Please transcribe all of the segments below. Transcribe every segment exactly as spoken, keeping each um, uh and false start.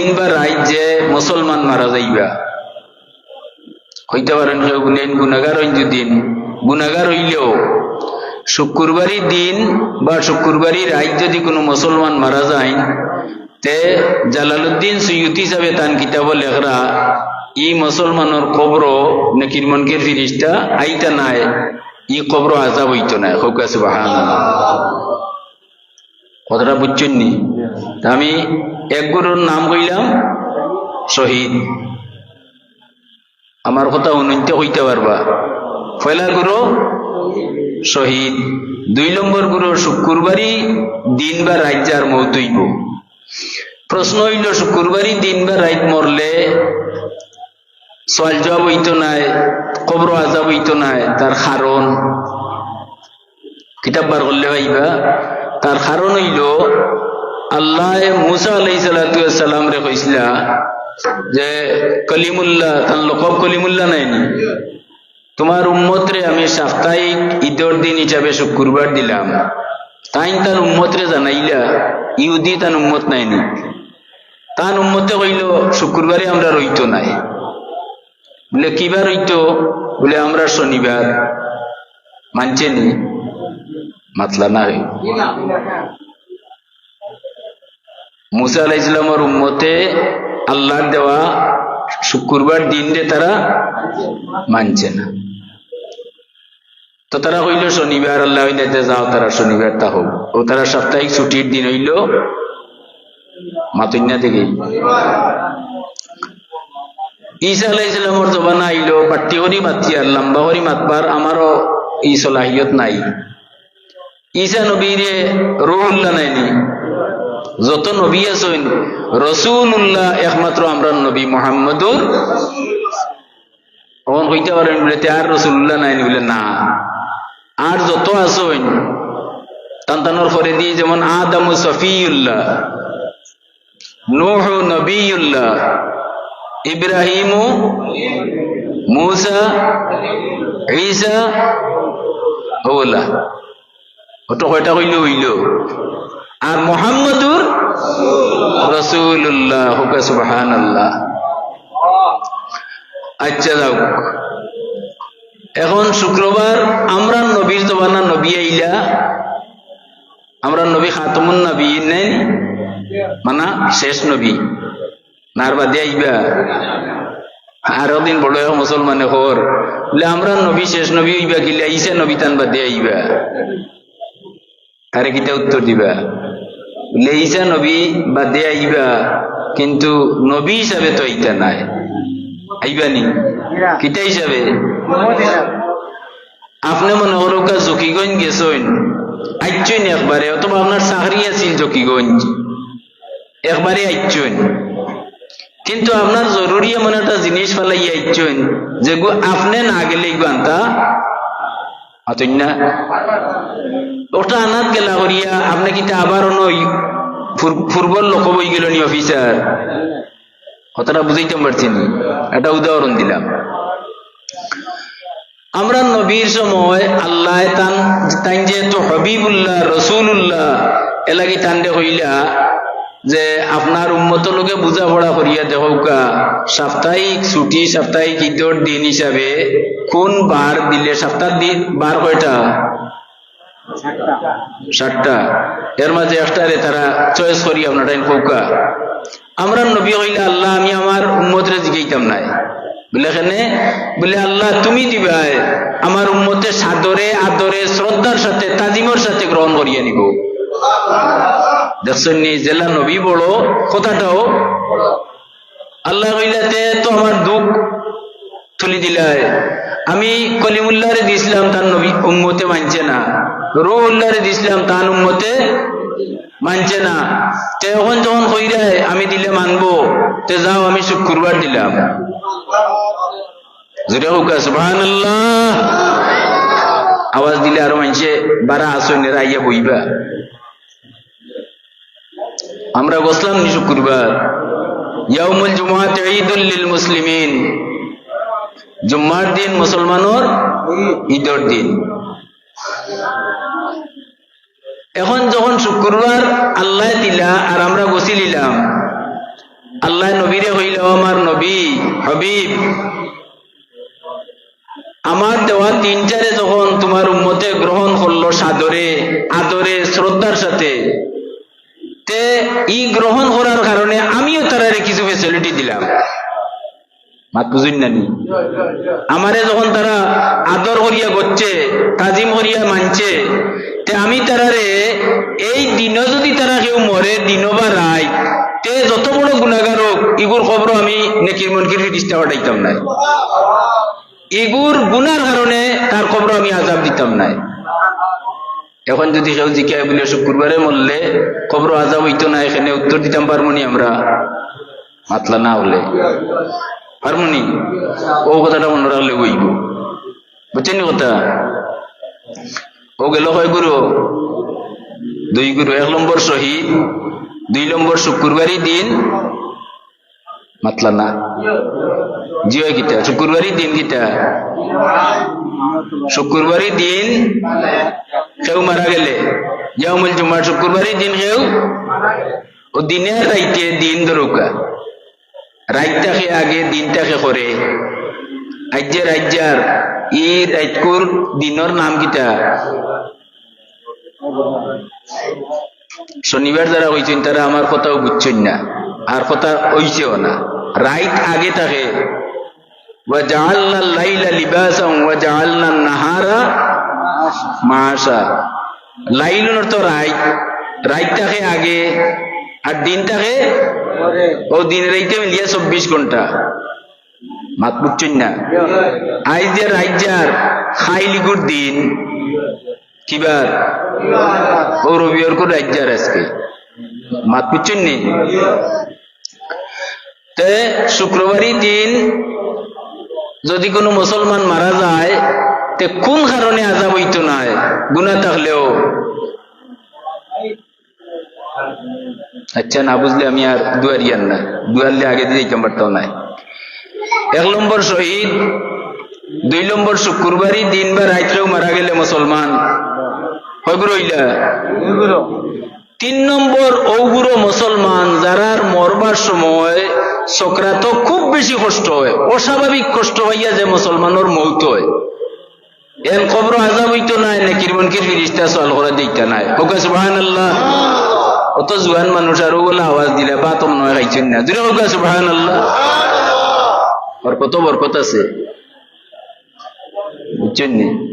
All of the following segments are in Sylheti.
দিন বা রাইত যে মুসলমান মারা যাইবা, কইতা পারইন কেউ গুনাইন গুনাগার অইন যুদি, গুনাগার অইলেও শুক্রবারই দিন বা শুক্রবারই রাইত যুদি কুনু মুসলমান মারা যাইন, তে জালালউদ্দিন সুয়ুতি সাবে তান কিতাবো লেখরা, ই মুসলমানর কবরো নকির মুনকির ফিরিস্তা আইতা নায়, ই কবরো আজাব অইতো নায়। কউক্কা সুবহানাল্লাহ। কথাটা বুঝছইন নি? তা আমি এক গুরুর নাম কইলাম শহীদ, আমার কথা হুনইনতে কইতা পারবা। পয়লা গুরু শহীদ, দুই নম্বর গুরু শুক্রবারই দিন বা রাইত যার মউত অইবো। প্রশ্ন অইলো, শুক্রবারই দিন বা রাইত মরলে সওয়াল জওয়াব অইতো নায়, কবরো আজাব অইতো নায়, তার কারণ কিতাব বার করলে পাইবা। তার কারণ অইলো, আল্লায় মুসা আলাইহিস সালাতু ওয়াস সালামরে কইছিলা যে, কলিমুল্লাহ, তান লকব কলিমুল্লাহ নায়নি? তুমার উম্মতরে আমি সাপ্তাহিক ইদর দিন হিসাবে শুক্রবার দিলাম। তাইন তান উম্মতরে জানাইলা, ইহুদি তান উম্মত নায়নি? তান উম্মতে কইলো, শুক্রবারে আমরার অইতো নায়। বুলে, কিবার অইতো? বুলে, আমরার শনিবার। মানছে নি? মাতলা না অয়। মুসা আলাইহিস সালামর উম্মতে আল্লার দেওয়া শুক্রবার দিনরে তারা মানছে না। তো তারা কইলো শনিবার, আল্লায় কইলা, "তে যাও, তারা শনিবার থাকউক।" অউ তারা সাপ্তাহিক ছুটির দিন অইলো, মাতইন না দেখি। ঈসা আলাইহিস সালামর জমানা আইলো, বাট্টি করি মাতিয়ার, লাম্বা করি মাতবার আমারও ই সলাহিয়ত নাই। ঈসা নবীরে রুহুল্লাহ নায়নি? যত নবী আছইন, রসুলুল্লাহ একমাত্র আমরার নবী মুহাম্মদুর। অখন কইতা পারইন বুলে, "তে আর রসুলুল্লাহ নায়নি?" বুলে, "না, আর যত আছইন, তান তানর পরেদি যেমন আদমু সফিউল্লাহ, নূহু নবিউল্লাহ, ইব্রাহিমু, মুসা, ঈসা, অউলা।" অত কয়টা কইলে অইলো? আর মুহাম্মাদুর রাসূলুল্লাহ, কউক্কা সুবহানাল্লাহ। আচ্ছা, যাউক, অখন শুক্রবার আমরার নবীর জমানা নবী আইলা, আমরার নবী খাতামুন নবীন নায়নি, মানা শেষ নবী। না আর বাদে আইবা? আরো দিন বড় এক মুসলমানে কর, বুলে, "আমরার নবী শেষ নবী অইবা কিলা? ঈসা নবী তান বাদে আইবা।" তারে কিতা উত্তর দিবা? বুলে, "ঈসা নবী বাদে আইবা, কিন্তু নবী হিসাবে তো আইতা নায়।" আইবা নি? কিতা হিসাবে? আপনে মনে করউক্কা জকিগঞ্জ গেছইন, আইচ্ছইন একবারে, অথবা আপনার চাকরি আছিল জকিগঞ্জ, একবারে আইচ্ছইন, কিন্তু আপনার জরুরি এমন একটা জিনিস ফালাইয়া আইচ্ছইন, যেগু আপনে না গেলে ইগু আনতা আতইন না। অটা আনাত গেলা করিয়া আপনে কিতা আবার অনো অউ ফুর-, ফুরবর লকব অইগেলো নি অফিসার? কথাটা বুঝাইতাম পারছি নি? একটা উদাহরণ দিলাম। আমরার নবীর সময় আল্লায় তান, তাইন যেহেতু হাবিবুল্লাহ, রসুলুল্লাহ, এরলাগি তানরে কইলা যে আপনার উম্মতর লগে বুঝাপড়া করিয়া দেখউক্কা, সাপ্তাহিক ছুটি, সাপ্তাহিক ইদর দিন হিসাবে কুন বার দিলে, সাপ্তার দিন বার কয়টা? সাতটা। এর মাঝে একটারে তারা choice করি আপনারা তাইন কউক্কা। আমরার নবী কইলা, "আল্লাহ, আমি আমার উম্মতরে জিগাইতাম নায়।" বুলে, "কেনে?" বুলে, "আল্লাহ, তুমি দিবায়, আমার উম্মতে সাদরে, আদরে, শ্রদ্ধার সাথে, তাজিমর সাথে গ্রহণ করিয়া নিবো।" দেখছইন নি, যেলা নবী বড়, কথাটাও আল্লায় কইলা, "তে তো আমার দুখ তুলি দিলায়। আমি কলিমুল্লাহরে দিছলাম, তান নবী উম্মতে মানছে না। রুহুল্লাহরে দিছলাম, তান উম্মতে মানছে না। তে অখন যখন কইরায় আমি দিলে মানবো, তে যাও, আমি শুক্রবার দিলাম।" জোরে কউক্কা, সুবহানাল্লাহ। আওয়াজ দিলে আরো মানষে বারা আছইন, এরা আইয়া বইবা। আমরা গেছলাম নি শুক্রবার? ইয়াউমুল জুমআতি ঈদুল লিল মুসলিমিন। জুম্মার দিন মুসলমানর ঈদর দিন। অখন যখন শুক্রবার আল্লায় দিলা আর আমরা গেছিলিলাম, আল্লায় নবীরে কইলা, "ও আমার নবী, হাবিব, আমার দেওয়া দিনটারে যখন তুমার উম্মতে গ্রহণ করলো সাদরে, আদরে, শ্রদ্ধার সাথে, তে ই গ্রহণ করার কারণে আমিও তারারে কিছু facility দিলাম।" মাত বুঝইন না নি? আমারে যখন তারা আদর করিয়া গড়ছে, তাজিম করিয়া মানছে, তে আমি তারারে এই দিনও যদি তারা কেউ মরে, দিনও বা রাইত, তে যত বড় গুনাগার হোক, ইগুর কবরো আমি নেকির মুনকির ফিরিস্তা পাঠাইতাম নায়। ইগুর গুনার কারণে তার কবরো আমি আজাব দিতাম নায়। এখন যদি কেউ জিকায় বুলে, "শুক্রবারে মরলে কবরো আজাব অইতো না, এখানে উত্তর দিতাম পারমু নি আমরা?" মাতলা না অইলে। পারমু নি? অউ কথাটা মনো রাখলে অইবো। বুঝছইন নি কথা? অউ গেল কয় গুরু? দুই গুরু। এক নম্বর শহীদ, দুই নম্বর শুক্রবারই দিন। মাতলা না। জি অয় কিতা? শুক্রবারই দিন কিতা? শুক্রবারই দিন কেউ মারা গেলে, ইয়াউমুল জুমার শুক্রবারই দিন কেউ, অউ দিনে রাইতে দিন ধরুকা। রাইত থাকে আগে, দিন থাকে পরে। আইজ যে রাইত যার, ই রাইতকুর দিনর নাম কিতা? শনিবার যারা কইছইন, তারা আমার কথাও বুঝছইন না, আর কথা অইছেও না। রাইত আগে থাকে, "ওয়া জাআলনাল লাইলা লিবাসান ওয়া জাআলনান নাহারা মাআশা।" লাইল অর্থ রাইত, রাইত থাকে আগে, আর দিন থাকে, অউ দিন রাইতে মিলিয়া চব্বিশ ঘন্টা। মাত বুঝছইন না? আইজ যে রাইত যার, কাইল ইগুর দিন। কিবার? অউ রবিবারকুর রাইত যার আজকে। মাত বুঝছইন নি? তে শুক্রবারই দিন যদি কুনু মুসলমান মারা যায়, তে কুন কারণে আজাব অইতো নায়, গুনা থাকলেও? আচ্ছা, না বুঝলে আমি আর দুয়ারিয়ার না, দুয়ারলে আগে দিয়ে যাইতাম পারতাম নায়। এক নম্বর শহীদ, দুই নম্বর শুক্রবারই দিন বা রাইত কেউ মারা গেলে মুসলমান, কয় গুরু অইলা? তিন নম্বর অউ গুরু মুসলমান, যারার মরবার সময় সকরাতো খুব বেশি কষ্ট অয়, অস্বাভাবিক কষ্ট পাইয়া যে মুসলমানর মউত অয়, এন কবরো আজাব অইতো নায়, নেকির মুনকির ফিরিস্তা সওয়াল করা দিতা নায়। কউক্কা সুবহানাল্লাহ। অত জুয়ান মানুষ আর অউ বলা আওয়াজ দিলা, ভাত মনো অয় খাইছইন না। জুরে কউক্কা সুবহানাল্লাহ। বরকতো বরকত আছে। বুঝছইন নি?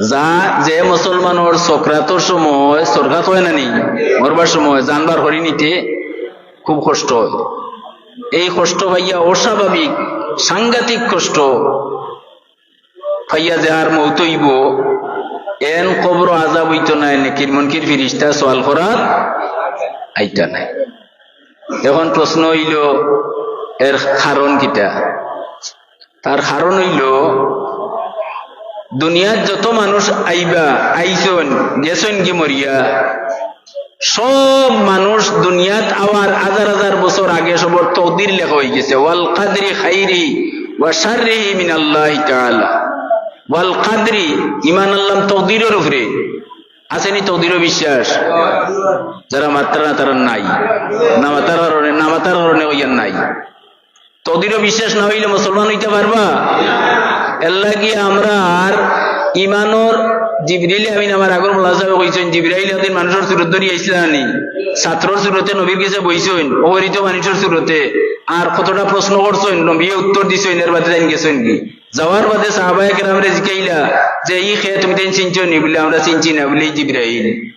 যা, যে মুসলমানর সকরাতর সময়, সকরাত অয় না নি, মরবার সময় জান বার করি নিতে খুব কষ্ট অয়। এই কষ্ট পাইয়া অস্বাভাবিক, সাংঘাতিক কষ্ট পাইয়া যে আর মউত অইবো, এন কবরো আজাব অইতো নায়, নেকির মুনকির ফিরিস্তা সওয়াল করাত আইতা নায়। এখন প্রশ্ন অইলো, এর কারণ কিতা? তার কারণ অইলো, দুনিয়াত যত মানুষ আইবা, আইছইন, গেছইন গি মরিয়া, সব মানুষ দুনিয়াত আওয়ার হাজার হাজার বছর আগে সবর তকদির লেখা অইগেছে। ওয়াল কাদরি খাইরি ওয়া শাররিহি মিনাল্লাহি তাআলা। ওয়াল কাদরি, ইমান আনলাম তকদিরর উপরে। আছে নি তকদিরো বিশ্বাস? যারা মাতরা না, তারা নাই। না মাতার কারণে, না মাতার কারণে অইয়ার নাই। তকদিরো বিশ্বাস না অইলে মুসলমান অইতা পারবা? এরলাগি আমরার ইমানর, জিবরিল আমিন, আমার আগর মোল্লা সাবে কইছইন, জিবরাইল একদিন মানুষর সুরত ধরি আইছলা নি, ছাত্রর সুরতে নবীর গেছে বইছইন, অপরিচিত মানুষর সুরতে, আর কতটা প্রশ্ন করছইন, নবীয়ে উত্তর দিছইন, এর বাদে তাইন গেছইন গি। যাওয়ার বাদে সাহাবায়ে কেরামরে জিকাইলা যে, "ই কে, তুমি তাইন চিনছো নি?" বুলে, "আমরা চিনছি না।" বুলে, "ই জিবরাইল।"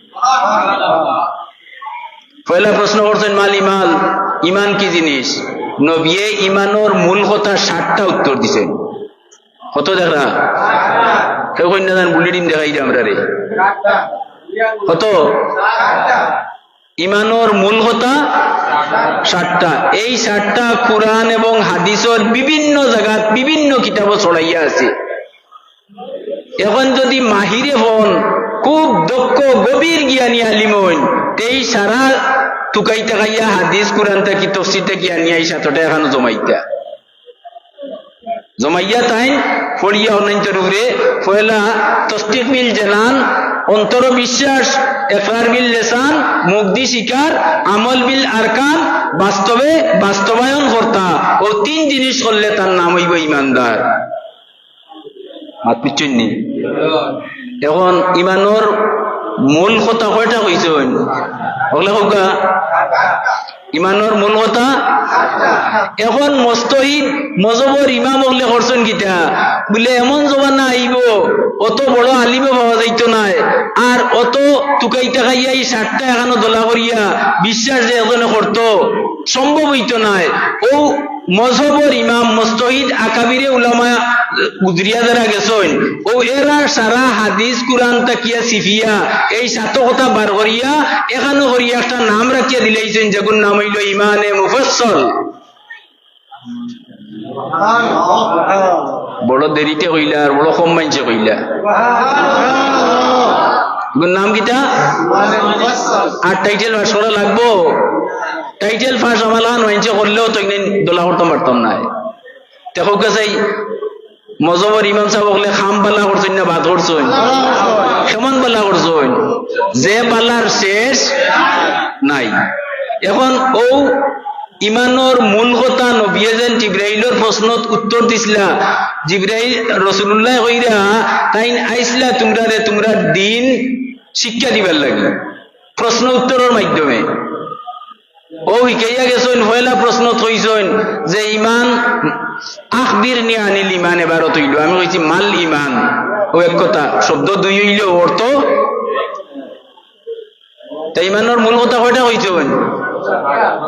পয়লা প্রশ্ন করছইন, "মাল ইমান, ইমান কি জিনিস?" নবীয়ে ইমানর মূল কথা সাতটা উত্তর দিছইন। কত দেখরা? কেউ কইন না জান, বুলেটিন দেখাই দে আমরারে। কত? ইমানর মূল কথা সাতটা। এই সাতটা কুরআন এবং হাদিসর বিভিন্ন জাগাত বিভিন্ন কিতাবো ছড়াইয়া আছে। এখন যদি মাহিরে হন, খুব দক্ষ গভীর জ্ঞানী আলিম হইন, তেই সারা তুকাই তাকাইয়া হাদিস কুরআন থাকি তফসির থাকি আনিয়া এই সাতটা এখানো জমাইতা। জমাইয়া তাইন পড়িয়া অনন্তর উপরে পয়লা তসদিক বিল জানান, অন্তর বিশ্বাস, একরার বিল লেসান, মুখ দি স্বীকার, আমল বিল আরকান, বাস্তবে বাস্তবায়ন কর্তা। অউ তিন জিনিস করলে তার নাম অইবো ইমানদার। মাত বুঝছইন নি? এখন ইমানর মূল কথা কয়টা কইছইন? অকলে কউক্কা। ইমানর মূল কথা। এখন মুজতাহিদ মজহবর ইমাম অকলে করছইন কিতা? বুলে এমন জমানা আইবো, অত বড় আলিমও পাওয়া যাইতো নায়, আর অত তুকাই টাকাইয়া ই ষাটটা এখানো দলা করিয়া বিশ্বাস যে একজনে করতো, সম্ভব অইতো নায়। অউ মজহবর ইমাম, মুজতাহিদ, আকাবিরে উলামা গুজরিয়া যারা গেছইন, অউ এরা সারা হাদিস কুরআন থাকিয়া ছিপিয়া এই সাত কথা বার করিয়া এখানো করিয়া একটা নাম রাখিয়া দিলাইছইন, যেগুর নাম অইলো ইমানে মুফাসসল। বড় দেরিতে কইলা আর বড় কম মাইনষে কইলা। এগুর নাম কিতা? আর টাইটেল পাস করা লাগবো। টাইটেল পাস আমার লাখান মাইনষে করলেও তো একদিন দলা করতাম পারতাম নায়। তে কউক্কা চাই, মজহবর ইমাম সাব অকলে কাম বালা করছইন না বাদ করছইন? কেমন বালা করছইন? যে বালার শেষ নাই। এখন অউ ইমানর মূল কথা, নবিয়ে যেন জিব্রাইলর প্রশ্নত উত্তর দিছলা, জিব্রাইল রসুলুল্লায় কইরা, তাইন আইছলা তুমরারে তুমরার দ্বীন শিক্ষা দিবার লাগি, প্রশ্ন উত্তরর মাধ্যমে। অউ হিকাইয়া গেছইন, পয়লা প্রশ্নত কইছইন যে ইমান, আখবিরনি আনিল ইমান, এবারত অইলো। আমি কইছি মাল ইমান, অউ এক কথা, শব্দ দুই অইলেও অর্থ। তে ইমানর মূল কথা কয়টা কইছইন?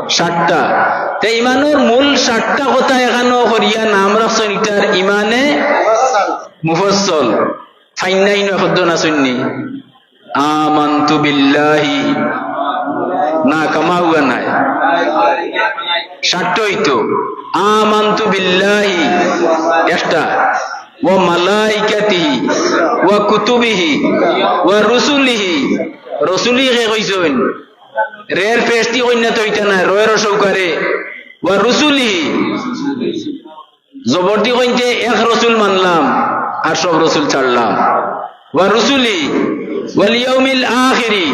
সাতটা। তে ইমানর মূল সাতটা কথা এখানো করিয়া নাম রাখছইন ইটার ইমানে মুফাসসল। ফাইন্নাইন শব্দ না শুননি? আমানতু বিল্লাহি। না, কামা হুয়া নাই। সাতটা অইতো। আমানতু বিল্লাহি একটা, ওয়া মালাইকাতিহি, ওয়া কুতুবিহি, ওয়া রুসুলিহি। রসুলি কে কইছইন? রের পেশ দি কইন্না তো অইতা নায়, রয়ের সৌকারে। ওয়া রুসুলিহি। জবর দি কইন্তে এক রসুল মানলাম, আর সব রসুল ছাড়লাম। ওয়া রুসুলি, ওয়াল ইয়াউমিল আখিরি,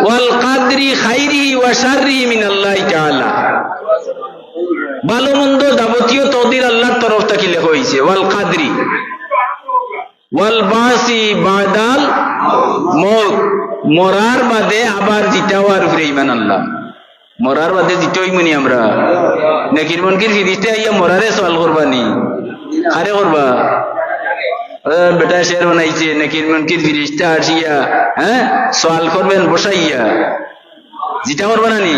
ওয়াল কাদরি খাইরিহি ওয়া শাররিহি মিনাল্লাহি তাআলা। ভালো মন্দ যাবতীয় তকদির আল্লাহর তরফ থাকি লেখা অইছে। ওয়াল কাদরি, ওয়াল বাসি বাদাল মউত, মরার বাদে আবার জিতা অওয়ার উপরে ইমান আনলাম। মরার বাদে জিতা অইমুনি আমরা? নাকির মুনকির ফিরিস্তা আইয়া মরারে সওয়াল করবা নি? কারে করবা? এ, বেটা শের বানাইছে, নাকির মুনকির ফিরিস্তা আসিয়া, হ্যাঁ, সওয়াল করবেন বসাইয়া। জিতা করবা না নি?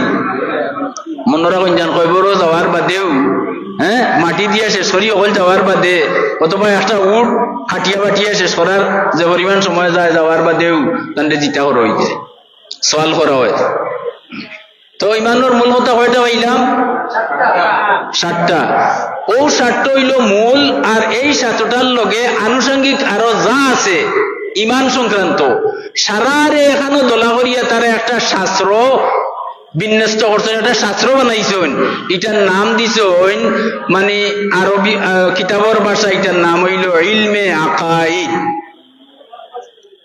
মনো রাখইন যান, কবরো যাওয়ার বাদেউ, হ্যাঁ, মাটি দিয়া শেষ করি অকল যাওয়ার বাদে, অথবা একটা উট কাটিয়া বাটিয়া শেষ করার যে পরিমাণ সময় যায়, যাওয়ার বাদেউ তানরে জিতা করা অইযায়, সওয়াল করা অয়। তো ইমানর মূল কথা কয়টা পাইলাম? সাতটা। অউ সাতটা অইলো মূল, আর এই সাতটার লগে আনুষঙ্গিক আরো যা আছে ইমান সংক্রান্ত, সারারে এখানো দলা করিয়া তারা একটা শাস্ত্র বিন্যস্ত করছইন, একটা শাস্ত্র বানাইছইন। ইটার নাম দিছইন, মানে, আরবি, আহ, কিতাবর ভাষা ইটার নাম অইলো ইলমে আকাইদ।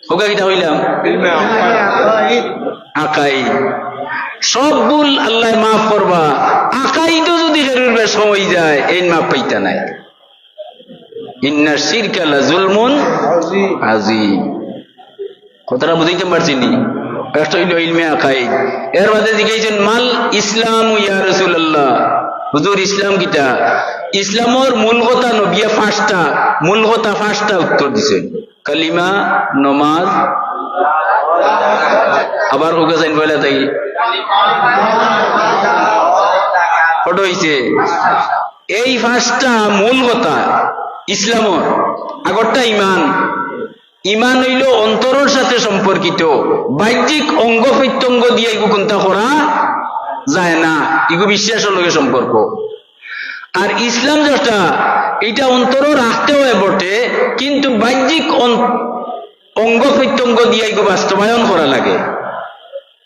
কউক্কা কিতা কইলাম? ইলমে আকাইদ। আকাইদ। সব ভুল আল্লায় মাফ করবা। আকাইদও যুদি কেউর বেশ অইযায়, এইন মাফ পাইতা নায়। ইন্না শিরকা লাজুলমুন আজিম। কথাটা বুঝাইতাম পারছি নি? একটা অইলো ইলমে আকাইদ। এর বাদে জিকাইছইন, "মাল ইসলামু ইয়া রাসূলুল্লাহ?" হুজুর, ইসলাম কিতা? ইসলামর মূল কথা নবিয়ে পাঁচটা, মূল কথা পাঁচটা উত্তর দিছইন। কালিমা, নমাজ, আবার কউক্কা চাইন পয়লা থাকি। কত অইছে? এই পাঁচটা মূল কথা ইসলামর। আগরটা ইমান। ইমান অইলো অন্তরর সাথে সম্পর্কিত। বাহ্যিক অঙ্গ প্রত্যঙ্গ দিয়া ইগু কুন্তা করা যায় না, ইগু বিশ্বাসর লগে সম্পর্ক। আর ইসলাম যেটা, ইটা অন্তরো রাখতে অয় বটে, কিন্তু বাহ্যিক অন-, অঙ্গ প্রত্যঙ্গ দিয়া ইগু বাস্তবায়ন করা লাগে।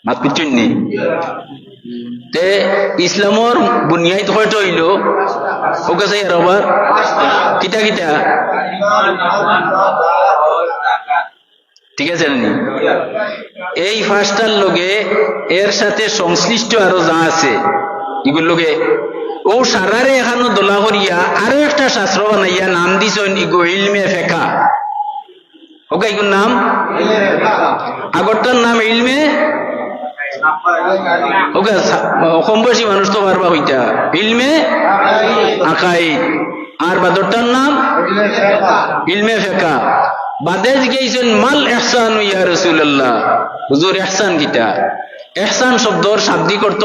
মাত বুঝছইন নি? তে ইসলামর বুনিয়াদ কয়টা অইলো? কউক্কা চাই আরোবার। কিতা কিতা? ঠিক আছে নি? এই পাঁচটার লগে এর সাথে সংশ্লিষ্ট আরো যা আছে, ইগুর লগে অউ সারারে এখানো দলা করিয়া আরো একটা শাস্ত্র বানাইয়া নাম দিছইন ইগু ইলমে ফেকা। ওকে, ইগুর নাম, আগরটার নাম ইলমে, ওকে, সা-, কম বয়সী মানুষ তো পারবা কইতা, ইলমে আকাইদ। আর বাদরটার নাম ইলমে ফেকা। বাদে জিজ্ঞাসা করছেন, "মাল ইহসানু ইয়া রাসূলুল্লাহ?" হুজুর, ইহসান কিতা? ইহসান শব্দর শাব্দিক অর্থ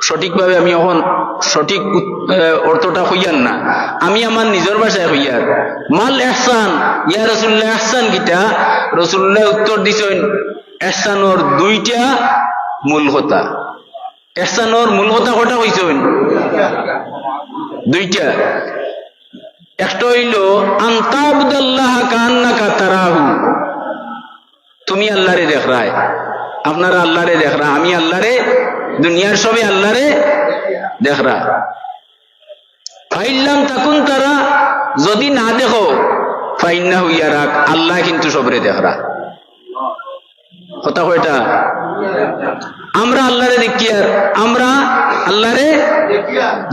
সঠিকভাবে আমি এখন সঠিক উত-, এ, অর্থটা কইয়ার না, আমি আমার নিজর ভাষায় কইয়ার। "মাল ইহসান ইয়া রাসূলুল্লাহ, ইহসান কিতা?" রাসূলুল্লাহ উত্তর দিছইন, "ইহসানর দুইটা মূল কথা।" ইহসানর মূল কথা কয়টা কইছইন? দুইটা। একটা অইলো, "আন তা'বুদাল্লাহা কাআন্নাকা তারাহু।" তুমি আল্লাহরে দেখরায়, আপনারা আল্লাহরে দেখরা, আমি আল্লাহরে, দুনিয়ার সবে আল্লাহরে দেখরা। "ফাইল্লাম তাকুন তারা", যদি না দেখো, "ফাইন্নাহু ইয়ারাক", আল্লাহ কিন্তু সবরে দেখরা। কথা কয়টা? আমরা আল্লাহরে দেখিয়ার, আমরা আল্লাহরে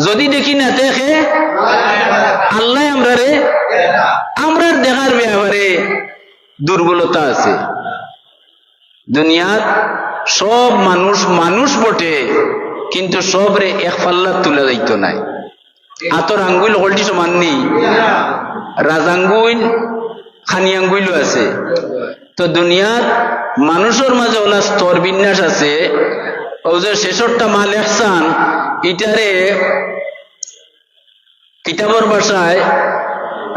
যদি দেখি না, তে কে? আল্লাহ আমরারে, আমরার দেখার ব্যাপারে দুর্বলতা আছে। দুনিয়াত সব মানুষ মানুষ বটে, কিন্তু সবরে এক পাল্লাত তুলা যাইতো নায়। আতর আঙ্গুইল হকলটি সমান নি, রাজ আঙ্গুইল, খানি আঙ্গুইলও আছে। তো দুনিয়াত মানুষর মাঝে অলা স্তর বিন্যাস আছে। অউ যে শেষরটা মাল ইহসান, ইটারে কিতাবর ভাষায়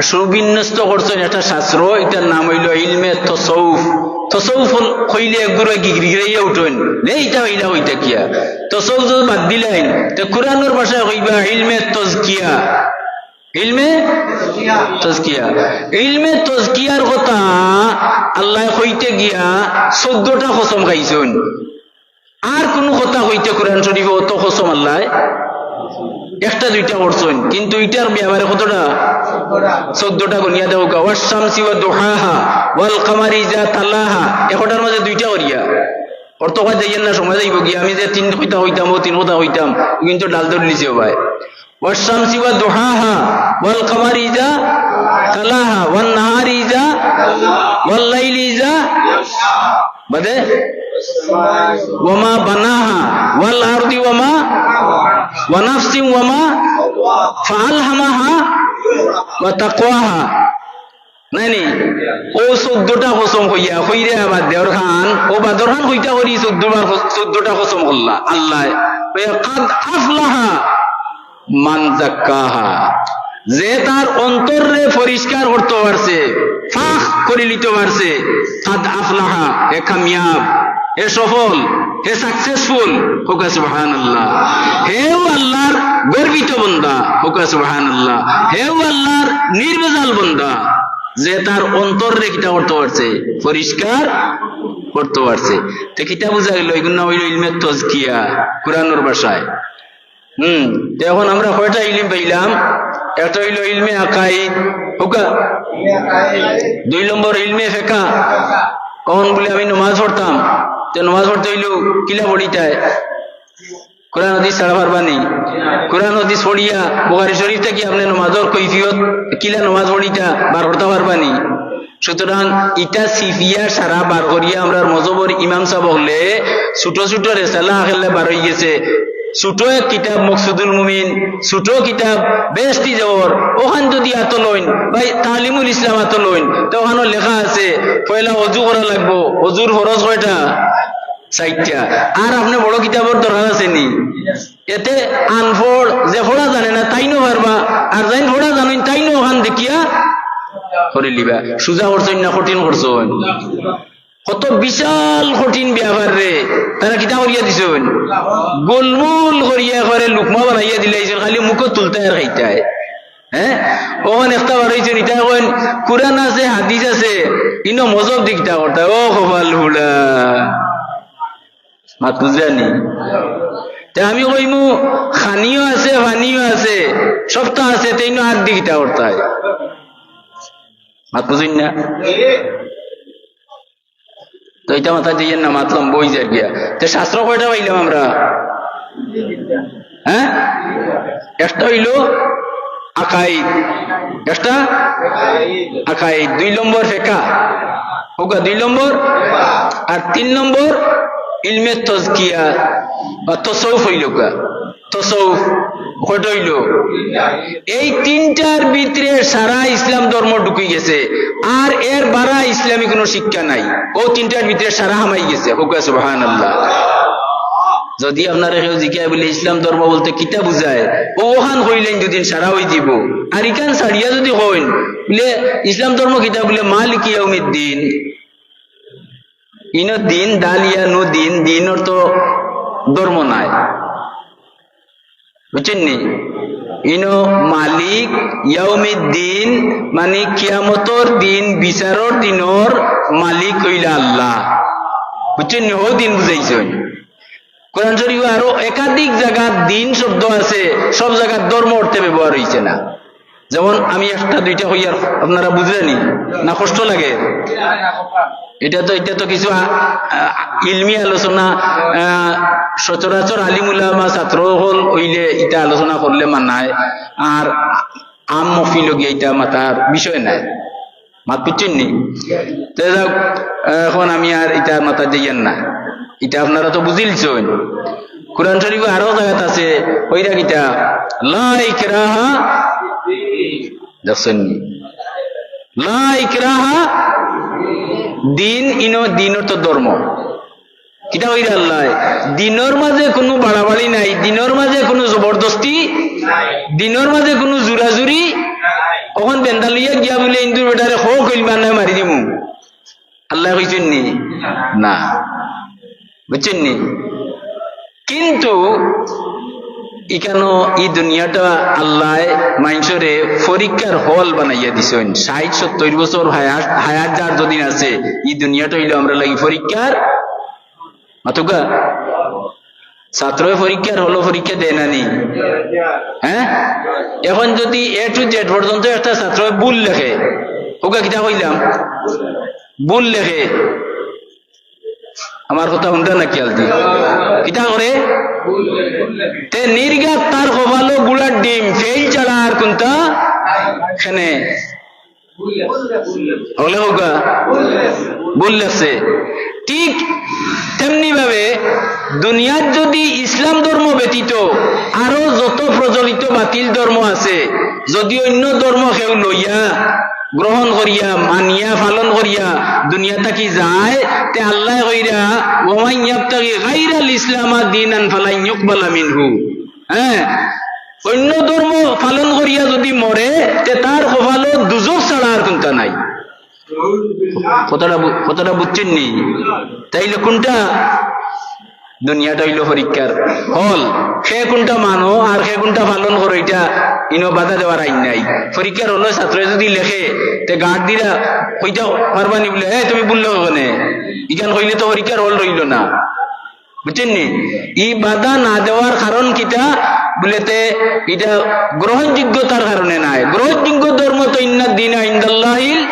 সুবিন্যস্ত করছইন একটা শাস্ত্র, ইটার নাম অইলো ইলমে তসৌফ। তসৌফ কইলে একগুরা গিগিরাইয়া উঠইন, "নে, ইটা অইলা কইতা কিয়া?" তসৌফ যদি বাদ দিলাইন, তে কুরআনর ভাষায় কইবা ইলমে তজকিয়া। ইলমে তজকিয়া। ইলমে তজকিয়ার কথা আল্লায় কইতে গিয়া চৌদ্দটা কসম খাইছইন। আর কুনু কথা কইতে কুরআন শরীফো অত কসম আল্লায় একটা দুইটা করছইন, কিন্তু ইটার ব্যাপারে কতটা? চৌদ্দটা। গনিয়া দেখউক্কা, "ওয়াশ শামসি ওয়া দুহাহা, ওয়াল কামারি ইজা তালাহা", একটার মাঝে দুইটা করিয়া। অর্থ কইয়া যাইয়েন না, সময় যাইবো গিয়া। আমি যে তিন কথা কইতাম, অউ তিন কথা কইতাম, কিন্তু ডাল ধরলিছে ভাই। "ওয়াশ শামসি ওয়া দুহাহা, ওয়াল কামারি ইজা তালাহা, ওয়ান নাহারি ইজা, ওয়াল লাইলি ইজা", বাদে, "ওয়ামা বানাহা, ওয়াল আরদি ওয়ামা, ওয়া নাফসিন ওয়ামা, ফাআলহামাহা ওয়া তাকওয়াহা।" নায় নি? অউ চৌদ্দটা কসম কইয়া, কইরে আবার দেওর খান, অউ বাদর খান কইতা করি চৌদ্দ বার কস-, চৌদ্দটা কসম করলা আল্লায়। "কাদ আফলাহা মান জাক্কাহা", যে তার অন্তররে পরিষ্কার করতো পারছে, পাক করিলিতো পারছে, "কাদ আফলাহা", হে কামিয়াব, হে সফল, হে successful, কউক্কা সুবহানাল্লাহ। হেউ আল্লাহর গর্বিত বন্দা, কউক্কা সুবহানাল্লাহ। হেউ আল্লাহর নির্ভেজাল বন্দা, যে তার অন্তররে কিতা করতো পারছে, পরিষ্কার করতো পারছে। তে কিতা বুঝা গেল? ইগুর নাম অইলো ইলমে তজকিয়া, কুরআনর ভাষায়। হুম, তে এখন আমরা কয়টা ইলিম পাইলাম? একটা অইলো ইলমে আকাইদ, কউক্কা। দুই নম্বর ইলমে ফেকা। অখন বুলে আমি নমাজ পড়তাম, তে নমাজ পড়তে অইলো কিলা পড়িতায়? কুরআন হাদিস ছাড়া পারবা নি? কুরআন হাদিস পড়িয়া বুখারী শরীফ থাকি আপনে নমাজর কৈফিয়ত, কিলা নমাজ পড়িতা, বার করতা পারবা নি? সুতরাং ইটা ছিপিয়া সারা বার করিয়া আমরার মজহবর ইমাম সাব অকলে ছুটো ছুটো রেসালা আকারে বার অইগেছে। ছুটো এক কিতাব মকসুদুল মুমিন, ছুটো কিতাব বেহেশতি জেওর, অখান যুদি আতো লইন, বা তালিমুল ইসলাম আতো লইন, তে অখানো লেখা আছে, পয়লা অজু করা লাগবো। অজুর ফরজ কয়টা? চাইরটা। আর আপনে বড় কিতাবর দরকার আছে নি? এতে আনপড়, যে পড়া জানে না, তাইনও পারবা, আর যেইন পড়া জানইন, তাইনও অখান দেখিয়া করিলিবা। সুজা করছইন না কঠিন করছইন? কত বিশাল কঠিন ব্যাপাররে তারা কিতা করিয়া দিছইন? গোলমোল করিয়া একবারে লুকমা বানাইয়া দিলাইছইন, খালি মুখো তুলতায় আর খাইতায়। হ্যাঁ, অখন একটা বার অইছইন, ইতা কইন কুরআন আছে, হাদিস আছে, ইনো মজহব দি কিতা করতায়? ও কপাল ফুড়া। মাত বুঝরা নি? তে আমি কইমু, খানিও আছে, পানিও আছে, সবতা আছে, তে ইনো আত দি কিতা করতায়? মাত বুঝইন না? তো ইটা মাথাত যাইয়েন না, মাত লম্বা অই যার গিয়া। তে শাস্ত্র কয়টা পাইলাম আমরা? হ্যাঁ, একটা অইলো আকাইদ, একটা আকাইদ, দুই নম্বর ফেকা, অউগা দুই নম্বর, আর তিন নম্বর ইলমে তজকিয়া বা তসৌফ অইলোগা। তসৌফ কয়টা অইলো? এই তিনটার ভিতরে সারা ইসলাম ধর্ম ঢুকি গেছে, আর এর বারা ইসলামী কোনো শিক্ষা নাই। অউ তিনটার ভিতরে সারা হামাই গেছে। কউক্কা সুবহানাল্লাহ। যদি আপনারে কেউ জিকায় বুলে, "ইসলাম ধর্ম বলতে কিতা বুঝায়?" অউ অখান কইলেন দুদিন সারা অই যিবো। আর ইখান ছাড়িয়া যদি কইন বুলে, "ইসলাম ধর্ম কিতা?" বুলে, "মালিকি ইয়াউমিদ্দিন।" ইনো দিন, দাল ইয়া নু দিন, দিনর তো ধর্ম নাই। বুঝছইন নি? ইনো মালিক ইয়াউমিদ্দিন, মানে কিয়ামতর দিন, বিচারর দিনর মালিক অইলা আল্লাহ। বুঝছইন নি? অউ দিন বুঝাইছইন। কোরআন শরীফো আরো একাধিক জাগাত দিন শব্দ আছে, সব জাগাত ধর্ম অর্থে ব্যবহার অইছে না। যেমন আমি একটা দুইটা কইয়ার, আপনারা বুঝরা নি? না কষ্ট লাগে? ইটা তো, ইটা তো কিছু আ-, আ-, ইলমি আলোচনা, আ, সচরাচর আলিম উলামা ছাত্র অকল অইলে ইটা আলোচনা করলে মানায়, আর আম মহফিলো গিয়া ইটা মাতার বিষয় নায়। মাত বুঝছইন নি? তে যাউক, অখন আমি আর ইটার মাতাত যাইয়ার না, ইটা আপনারা তো বুঝিলছইন। কোরআন শরীফো আরো জাগাত আছে, অইরা কিতা, "লা ইকরাহা", দেখছইন নি? "লা ইকরাহা", দিন, ইনো দিন অর্থ ধর্ম। কিতা কইরা আল্লায়? দিনর মাঝে কুনু বাড়াবাড়ি নাই, দিনর মাঝে কুনু জবরদস্তি, দিনর মাঝে কুনু জুরাজুরি। অখন বেন্দা লইয়া গিয়া বুলে হিন্দুর বেটারে কও কইলমা নায় মারি দিমু। আল্লায় কইছইন নি? না। বুঝছইন নি? কিন্তু ইখানো ই দুনিয়াটা আল্লায় মানষরে পরীক্ষার হল বানাইয়া দিছইন। ষাইট সত্তইর বছর হায়াত, হায়াত যার যদিন আছে, ই দুনিয়াটা অইলো আমরার লাগি পরীক্ষার। মাতউক্কা? ছাত্রয় পরীক্ষার হলো পরীক্ষা দেয় না নি? হ্যাঁ? অখন যদি A to Z পর্যন্ত একটা ছাত্রয় ভুল লেখে, অউগা কিতা কইলাম? ভুল লেখে। আমার কথা হুনরা না খিয়াল দি? কিতা করে? তে নির্ঘাত তার কপালো গুড়ার ডিম, ফেইল ছাড়া আর কুনতা? কেনে? হকলে কউক্কা, ভুল লেখছে। ঠিক তেমনি ভাবে দুনিয়াত যদি ইসলাম ধর্ম ব্যতীত আরো যত প্রচলিত বাতিল ধর্ম আছে, যদি অইন্য ধর্ম কেউ লইয়া, গ্রহণ করিয়া, মানিয়া, পালন করিয়া দুনিয়া থাকি যায়, তে আল্লায় কইরা, "ওমান ইয়াবতাগি গাইরাল ইসলামা দীনান ফালান ইউকবালা মিনহু।" হ্যাঁ, অইন্য ধর্ম পালন করিয়া যদি মরে, তে তার কপালো দুজখ ছাড়া আর কুনতা নাই। কথাটা বু-, কথাটা বুঝছইন নি? তাইলে কুনটা? দুনিয়াটা অইলো পরীক্ষার হল। কে কুনটা মানো আর কে কুনটা পালন করো, ইটা ইনো বাধা দেওয়ার আইন নাই। পরীক্ষার হলো ছাত্রয় যদি লেখে, তে গার্ড দিরা কইতা পারবা নি বুলে, "এ, তুমি ভুল লেখো কেনে? ইখান কইলে তো পরীক্ষার হল রইলো না।" বুঝছইন নি? ই বাধা না দেওয়ার কারণ কিতা? বুলে তে ইটা গ্রহণযোগ্যতার কারণে নায়। গ্রহণযোগ্য ধর্ম তো ইন্নাদ দীনা ইনদাল্লাহিল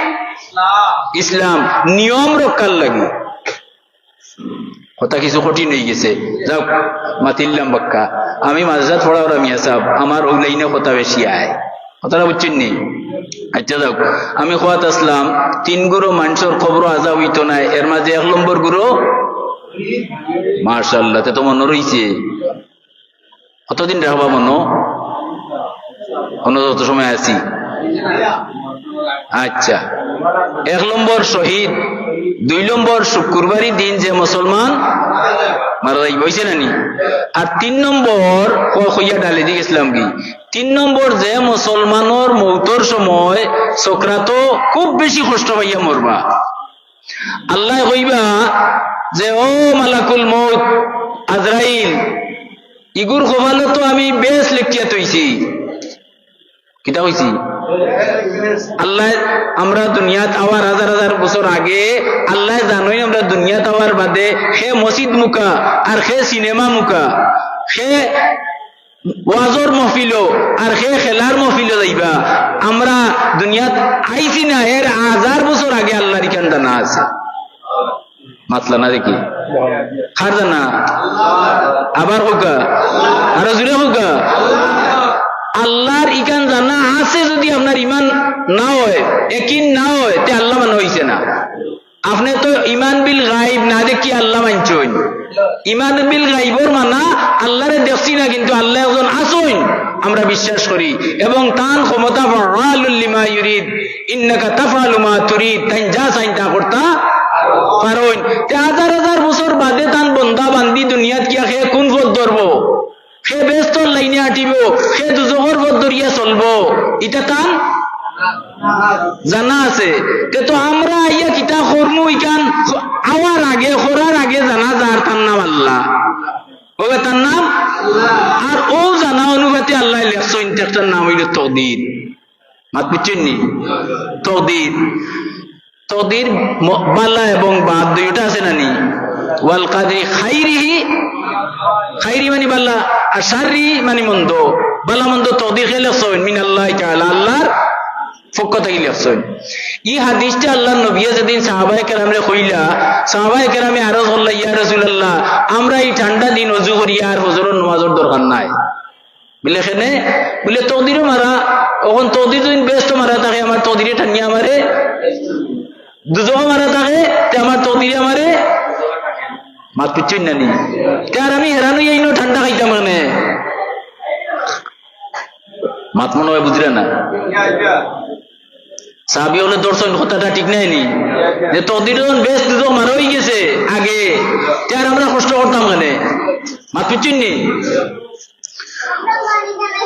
ইসলাম, নিয়ম রক্ষার লাগি। কথা কিছু কঠিন অইগেছে, যাউক, মাতিলাম বাক্কা। আমি মাদ্রাসাত পড়াওরা মিয়া সাব, আমার অউ লাইনো কথা বেশি আয়। কথাটা বুঝছইন নি? আইচ্ছা, যাউক, আমি কওয়াত আছলাম, তিন গুরু মানষর কবরো আজাব অইতো নায়, এর মাঝে এক নম্বর গুরু, মাশাআল্লাহ, তে তো মনো রইছে। কতদিন রাখবা মনো? অন্য যত সময় আছি। আইচ্ছা, এক নম্বর শহীদ, দুই নম্বর শুক্রবারই দিন যে মুসলমান মারা যাইবো, অইছে না নি? আর তিন নম্বর, ক-, কইয়া ডালি দি গেছলাম কি? তিন নম্বর যে মুসলমানর মউতর সময় সকরাতো খুব বেশি কষ্ট পাইয়া মরবা। আল্লায় কইবা যে, "ও মালাকুল মউত, আজরাইল, ইগুর কপালো তো আমি বেহেস্ত লেখিয়া থইছি।" কিতা কইছি? আল্লায়, আমরা দুনিয়াত আওয়ার হাজার হাজার বছর আগে আল্লায় জানইন আমরা দুনিয়াত আওয়ার বাদে কে মসজিদ মুখা আর কে সিনেমা মুখা, কে ওয়াজর মহফিলো আর কে খেলার মহফিলো যাইবা। আমরা দুনিয়াত আইছি না, এর হাজার বছর আগে আল্লার ইখান জানা আছে। মাতলা না দেখি। কার জানা? আবার কউক্কা, আরো জোরে কউক্কা। আল্লার ইখান জানা আছে, যুদি আপনার ইমান না অয়, একিন না অয়, তে আল্লা মানা অইছে না। আপনে তো ইমান বিল গাইব না দেখি আল্লা মানছইন। ইমান বিল গাইবর মানা আল্লারে দেখছি না, কিন্তু আল্লা একজন আছইন, আমরা বিশ্বাস করি। এবং তান ক্ষমতা ফাআলুল লিমা ইউরিদ, ইন্নাকা তাফআলু মা তুরিদ, তাইন যা চাইন তা করতা পারইন। তে হাজার হাজার বছর বাদে তান বন্দা বান্দি দুনিয়াত গিয়া হে কুন পথ ধরবো? হে বেহেস্তর লাইনে আটিবো, হে দুজখর পথ ধরিয়া চলবো, ইটা তান জানা আছে। তে তো আমরা আইয়া কিতা করমু, ইখান আওয়ার আগে, করার আগে জানা যার তার নাম আল্লা। অউ তার নাম। আর অউ জানা অনুপাতে আল্লায় লেখছইন, একটার নাম অইলো তকদির। মাত বুঝছইন নি? তকদির। তকদির ম-, বালা এবং বাদ দুইটা আছে না নি? ওয়াল কাদরি খাইরিহি, খাইরি মানে বালা, আর শাররি মানে মন্দ। বালা মন্দ তকদির কে লেখছইন? মিনাল্লাহি তাআলা, আল্লার পক্ষ থাকি লেখছইন। ই হাদিসটা আল্লার নবীয়ে যেদিন সাহাবায়ে কেরামরে কইলা, সাহাবায়ে কেরামে আরজ করলা, "ইয়া রাসূলুল্লাহ, আমরা ই ঠান্ডা দিন অজু করি আর ফজরর নমাজর দরকার নাই।" বুলে, "কেনে?" বুলে, "তকদিরও মারা, অখন তকদির যুদি বেহেস্তো মারা থাকে, আমার তকদিরে টানিয়া আমারে দুজখো মারা থাকে, তে আমার তকদিরে আমারে।" মাত বুঝছইন না নি? তে আর আমি হেরান অইয়া ইনো ঠান্ডা খাইতাম কেনে? মাত মনো অয় বুঝরা না। সাহাবি অকলে ধরছইন, কথাটা ঠিক নায় নি? যে তকদির যখন বেহেস্ত দুজখ মারা অইগেছে আগে, তে আর আমরা কষ্ট করতাম কেনে? মাত বুঝছইন নি?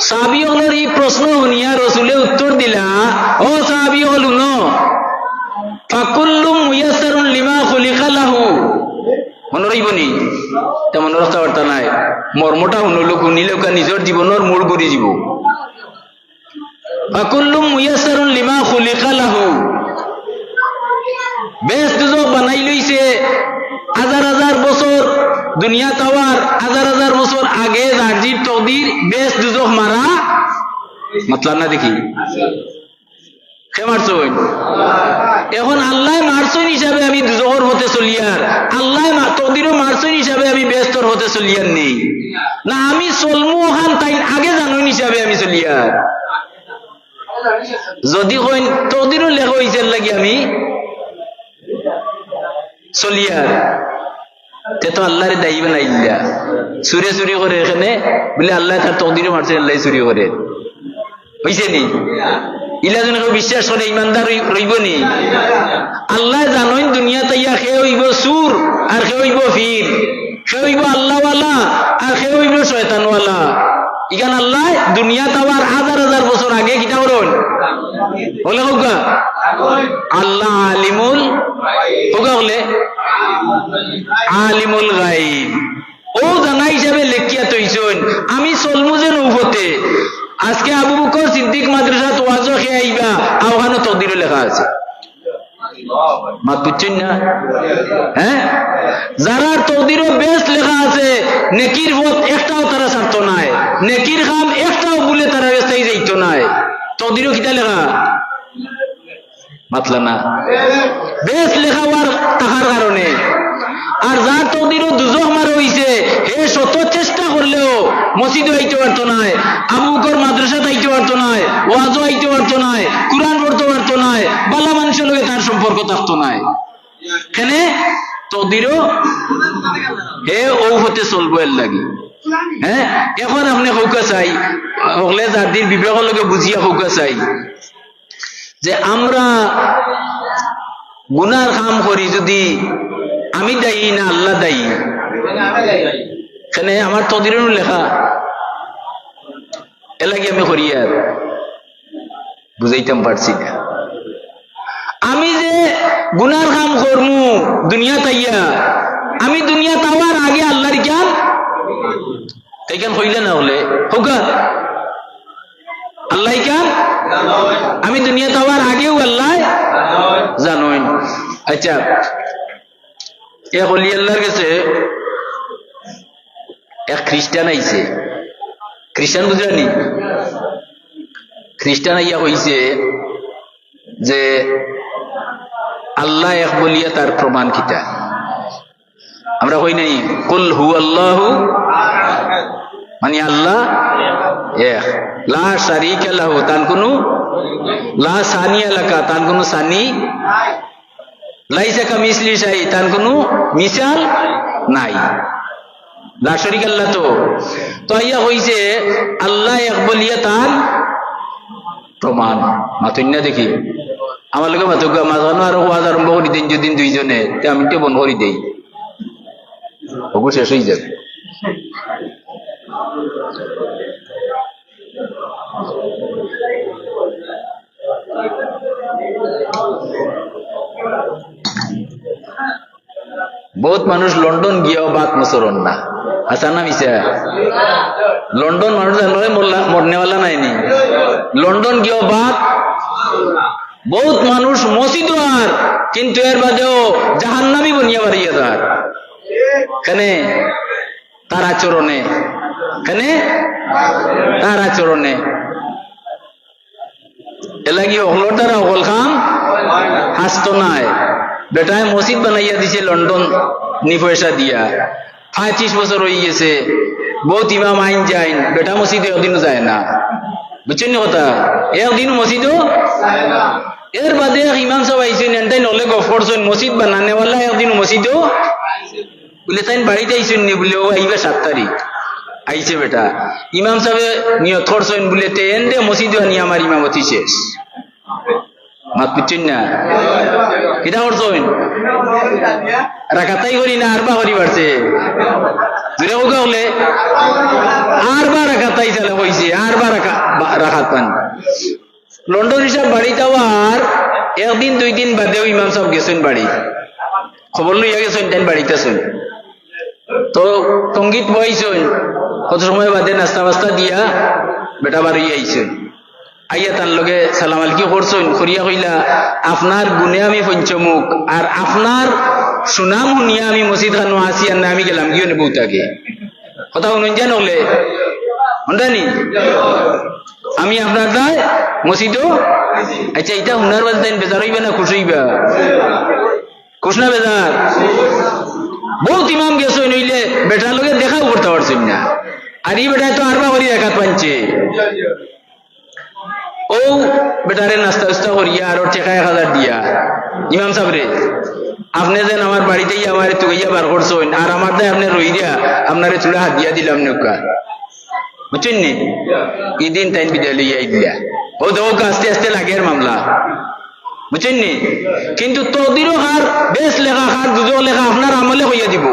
সাহাবি অকলর ই প্রশ্ন হুনিয়া রসুলে উত্তর দিলা, "ও সাহাবি অকল হুনো, ফাকুল্লু মুয়াসসারুন লিমা খুলিকা লাহু।" মনো রইবো নি? তে মনো রাখতা পারতা নায়। মর্মটা হুনলো, হুনিলে উকা নিজর জীবনর মোড় ঘুরি যিবো। ফাকুল্লু মুয়াসসারুন লিমা খুলিকা লাহু। বেহেস্ত দুজখ বানাইল অইছে হাজার হাজার বছর, দুনিয়াত আওয়ার হাজার হাজার বছর আগে যার যির তকদির বেহেস্ত দুজখ মারা। মাতলা না দেখি। কে মারছইন? অখন আল্লায় মারছইন হিসাবে আমি দুজখর পথে চলিয়ার, আল্লায় মা-, তকদিরও মারছইন হিসাবে আমি বেহেস্তর পথে চলিয়ার নি। না, আমি চলমু অখান তাইন আগে জানইন হিসাবে আমি চলিয়ার। যুদি কইন তকদিরও লেখা অইছে এর লাগি আমি চলিয়ার, তে তো আল্লারে দায়ী বানাইলা। চুরে চুরি করের কেনে, বুলে আল্লায় তার তকদিরও মারছে, আল্লায় চুরি করের। অইছে নি? ইলা যেন কেউ বিশ্বাস করে, ইমানদার রই-, রইবো নি? আল্লায় জানইন দুনিয়াত আইয়া কে অইবো চুর আর কে অইবো ফির, কে অইবো আল্লাওয়ালা আর কে অইবো শয়তানওয়ালা। ইখান আল্লায় দুনিয়াত আওয়ার হাজার হাজার বছর আগে কিতা করইন? বলে কউক্কা। আল্লাহ আলিমুল, কউক্কা বলে আলিমুল গাইব। অউ জানা হিসাবে লেখিয়া থইছইন। আমি চলমু যেন অউ পথে। আজকে আবু বকর সিদ্দিক মাদ্রাসাত ওয়াজো কে আইবা, অখানো তকদিরও লেখা আছে। মাত বুঝছইন না? হ্যাঁ? যারার তকদিরও বেহেস্ত লেখা আছে, নেকির পথ একটাও তারা ছাড়তো নায়, নেকির কাম একটাও ভুলে তারা রেস্তাই যাইতো নায়। তকদিরও কিতা লেখা? মাতলা না। বেহেস্ত লেখা অওয়ার থাকার কারণে। আর যার তকদিরও দুজখ মারা অইছে, হে শত চেষ্টা করলেও মসজিদো আইতো পারতো নায়, আবু বকর মাদ্রাসাত আইতো পারতো নায়, ওয়াজো আইতো পারতো নায়, কুরআন পড়তো পারতো নায়, বালা মানষর লগে তার সম্পর্ক থাকতো নায়। কেনে? তকদিরও হে অউ পথে চলবো এর লাগি। হ্যাঁ, অখন আপনে কউক্কা চাই, হকলে যার দিন বিবেকর লগে বুঝিয়া কউক্কা চাই, যে আমরা গুনার কাম করি যুদি আমি দায়ী না আল্লা দায়ী? কেনে আমার তকদিরো নি লেখা? এর লাগি আমি করি আর বুঝাইতাম পারছি না। আমি যে গুনার কাম করমু দুনিয়াত আইয়া, আমি দুনিয়াত আওয়ার আগে আল্লার ইখান, ইখান কইলা না হকলে, কউক্কা। আল্লায় ইখান, আমি দুনিয়াত আওয়ার আগেউ আল্লায় জানইন। আচ্ছা, এক অলি আল্লার গেছে এক খ্রিস্টান আইছে। খ্রিস্টান বুঝরা নি? খ্রিস্টান আইয়া কইছে যে আল্লা এক বলিয়া তার প্রমাণ কিতা? আমরা কই নাই, "কুল হুয়াল্লাহু", মানে আল্লাহ এক। "লা শারিকা লাহু", তান কুনু, "লা সানিয়া লাকা", তান কুনু সানি, "লাইসা কামিসলি শাই", তান কুনু মিসাল নাই। লা শারিকা লাহু তো, তো আইয়া কইছে আল্লাহ এক বলিয়া তান প্রমাণ। মাতইন না দেখি। আমার লগে মাতউক্কা, মাঝখানো আরো ওয়াজ আরম্ভ করি দেইন যদি দুইজনে, তে আমি তো বন্ধ করি দেই। ওগু শেষ অই যাবে। বউত মানুষ লন্ডন গিয়াও বাত মুছরইন না। হাছা না মিছা? লন্ডন মানুষ জানলে মরলা-, মরনেওয়ালা নায়নি। লন্ডন গিয়াও বাত, বউত মানুষ মসজিদো আর, কিন্তু এর বাদেও জাহান্নামী বনিয়া বারইয়া যার। কেনে? তার আচরণে। কেনে? তার আচরণে। এরলাগি হকলর দ্বারা হকল কাম হাছতো নায়। বেটায় মসজিদ বানাইয়া দিছে লন্ডন নি পয়সা দিয়া। পঁয়ত্রিশ বছর অইগেছে, বউত ইমাম আইন যাইন, বেটা মসজিদো একদিনও যায় না। বুঝছইন নি কথা? একদিনও মসজিদো। এর বাদে এক ইমাম সাব আইছইন, এনতাইন অকলে গফ করছইন, মসজিদ বানানেওয়ালা একদিনও মসজিদো। বুলে, "তাইন বাড়িত আইছইন নি?" বুলে, "অউ আইবা সাত তারিখ।" আইছে বেটা। ইমাম সাবে নিয়ত করছইন বুলে, "তে এনরে মসজিদো আনি আমার ইমামতি শেষ।" মাত বুঝছইন না? কিতা করছইন? রাকাতাই করি না, আরবা করি পারছে। জুরে কউক্কা অকলে। আরবা রাকাতাই চালে কইছে, আরবা রাকা-, বা-, রাকাত পান। লন্ডন সাব বাড়িত আওয়ার একদিন দুইদিন বাদেউ ইমাম সাব গেছইন বাড়ি, খবর লইয়া গেছইন, তাইন বাড়িত আছইন। তো সঙ্গীত বওয়াইছইন, কত সময় বাদে নাস্তা বাস্তা দিয়া বেটা বারইয়া আইছইন। আইয়া তান লগে সালাম আলকি করছইন, করিয়া কইলা, "আপনার গুণে আমি পঞ্চমুখ, আর আপনার সুনাম হুনিয়া আমি মসজিদ খানো আছি, আর না আমি গেলাম গিয়া অনে বউত আগে।" কথা হুনইন যান অকলে? হুনরা নি? আমি আপনার দায় মসজিদো। আচ্ছা, ইতা হুনার বাদে তাইন বেজার অইবা না খুশ অইবা? খুশ না বেজার? বউত ইমাম গেছইন অইলে বেটার লগে দেখাও করতা পারছইন না। আর ই বেটায় তো আরবা করি রাকাত পাইছে। অউ বেটারে নাস্তা উস্তা করিয়া আর অউ টেকা এক হাজার দিয়া, "ইমাম সাবরে, আপনে যেন আমার বাড়িত আইয়া আমারে তুকাইয়া বার করছইন, আর আমার দায় আপনে রইরা, আপনারে থুড়া হাদিয়া দিলাম নেউক্কা।" বুঝছইন নি? ইদিন তাইন বিদায় লইয়া আইলা। অউ দেখউক্কা আস্তে আস্তে লাগের মামলা। বুঝছইন নি? কিন্তু তকদিরো কার বেহেস্ত লেখা, কার দুজখ লেখা আপনার আমলে কইয়া দিবো।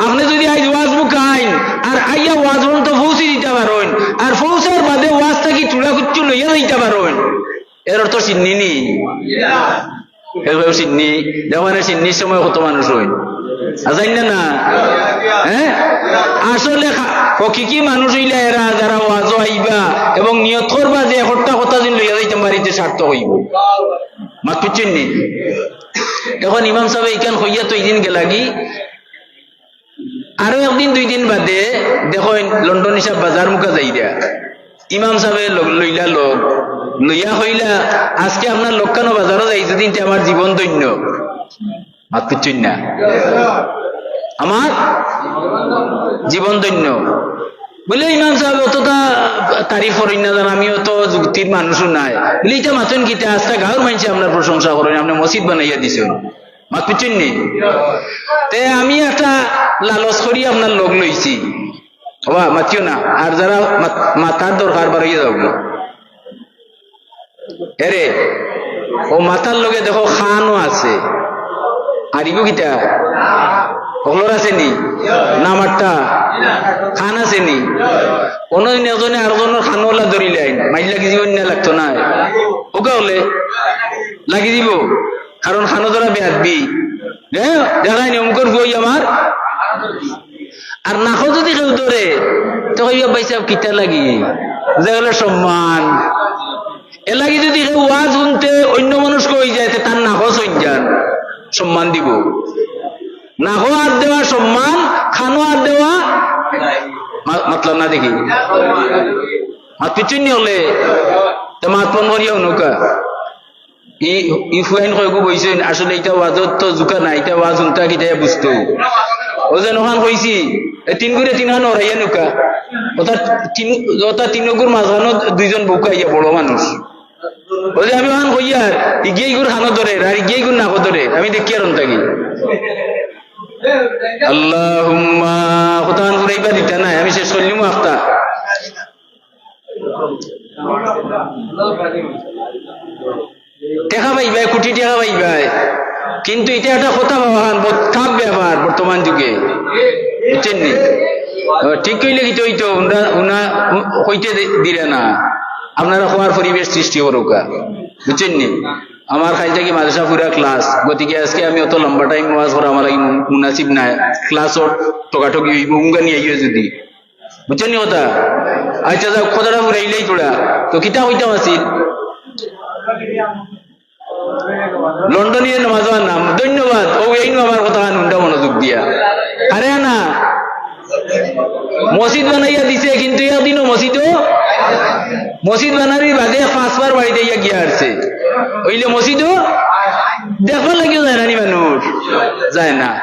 আপনে যুদি আইজ ওয়াজ মুকাইন আর আইয়া ওয়াজ পর্যন্ত পৌঁছি দিতা পারইন, আর পৌঁছার বাদে ওয়াজ থাকি থুড়া কিচ্ছু লইয়া যাইতা পারইন, এর অর্থ শিন্নি নি? কেউ কেউ শিন্নি, দেখো না, শিন্নির সময় কত মানুষ অইন। আছইন না, না? হ্যাঁ? আসলে খা-, হকিকি মানুষ অইলা এরা, যারা ওয়াজো আইবা এবং নিয়ত করবা যে একটা কথা যদি লইয়া যাইতাম বাড়িত সার্থক অইবো। মাত বুঝছইন নি? এখন ইমাম সাবে ইখান কইয়া তো ইদিন গেলাগি, আরো একদিন দুইদিন বাদে দেখইন লন্ডন সাব বাজার মুখা যাইরা। ইমাম সাবে লগ-, লইলা লগ, লইয়া কইলা, "আজকে আপনার লগ খানো বাজারো যাইছি, দিনতে আমার জীবন ধন্য।" মাত বুঝছইন না? "আমার জীবন ধন্য।" বুলে, "ইমাম সাব অততা তারিফ করইন না যান, আমি অত যুক্তির মানুষও নায়।" বুলে, "ইতা মাতইন কিতা, আস্তা গাউর মানষে আপনার প্রশংসা করইন, আপনে মসজিদ বানাইয়া দিছইন।" মাত বুঝছইন নি? তে আমি একটা লালচ করি আপনার লগ লইছি। ওবা, মাতিও না। আর যারা মাত-, মাতার দরকার, বারইয়া যাওগি। এরে, অউ মাতার লগে দেখো কানও আছে। আর ইগু কিতা? হকলর আছে নি? না মাততা? কান আছে নি? অনদিন একজনে আরকজনর কানো অলা ধরিলাইন, মাইর লাগি যিবো না, লাগতো নায়? অউক্কা অকলে লাগি যিবো। কারণ কানো ধরা বেয়াদবি। হ্যাঁ, দেখাইন নি, অমুকর পুয়াই আমার। আর নাকো যুদি কেউ ধরে, তে কইবা, "ভাইসাব, কিতার লাগি?" যে অইলো সম্মান। এরলাগি যুদি কেউ ওয়াজ হুনতে অইন্য মানুষ অইযায়, তে তার নাকো ছইন যান, সম্মান দিবো। নাকো আত দেওয়া সম্মান, কানো আত দেওয়া মা-, মাতলা না দেখি। মাত বুঝছইন নি অকলে? তে মাত বন্ধ করিয়া হুনউক্কা। ই, ই ফুয়াইন কয়গু বইছইন, আসলে ইতা ওয়াজর তো জুকা না, ইতা ওয়াজ হুনতা কিতা বুঝতো। অউ যে অখান কইছি, এ তিন গুরে তিনখান অরাইয়া নুকা। অতা তিন, অতা তিন গুর মাঝখানো দুইজন বউকা আইয়া বড় মানুষ। অউ যে আমি অখান কইয়ার, ইগিয়ে ইগুর কানো ধরে, আর ইগিয়ে ইগুর নাকো ধরে। আমি দেখিয়ার অন থাকি। আল্লাহুম্মা, কথাখান ফুরাইবার দিতা নায়, আমি শেষ করিলিমু আখতা। টেকা পাইবায়, কুটি টেকা পাইবায়, কিন্তু ইটা একটা কথা বাবা খান, বহুত খারাপ ব্যাপার বর্তমান যুগে, বুঝছইন নি? ও, ঠিক কইলে কিতা অইতো, উনা, উনা কইতে দি-, দিরা না, আপনারা কওয়ার পরিবেশ সৃষ্টি করউক্কা, বুঝছইন নি? আমার খাইল থাকি মাদ্রাসা পুরা class, গতিকে আজকে আমি অত লম্বা time ওয়াজ করা আমার লাগি মু-, মুনাসিব নায়। Class-ও ঠকাঠকি অইবো, উঙ্গানি আইও যদি। বুঝছইন নি কথা? আচ্ছা, যাউক, কথাটা ফুরাইলাই থুড়া। তো কিতা কইতাম আছিল? লন্ডনীর নামাজ নাম। ধন্যবাদ। অউ এইনু আমার কথাখান হুনরা মনোযোগ দিয়া। আরে না, মসজিদ বানাইয়া দিছে, কিন্তু একদিনও মসজিদও, মসজিদ বানানির বাদে পাঁচবার বাড়িত আইয়া গিয়া হারছে। অইলে মসজিদও দেখবার লাগিও যায় না নি মানুষ? যায় না।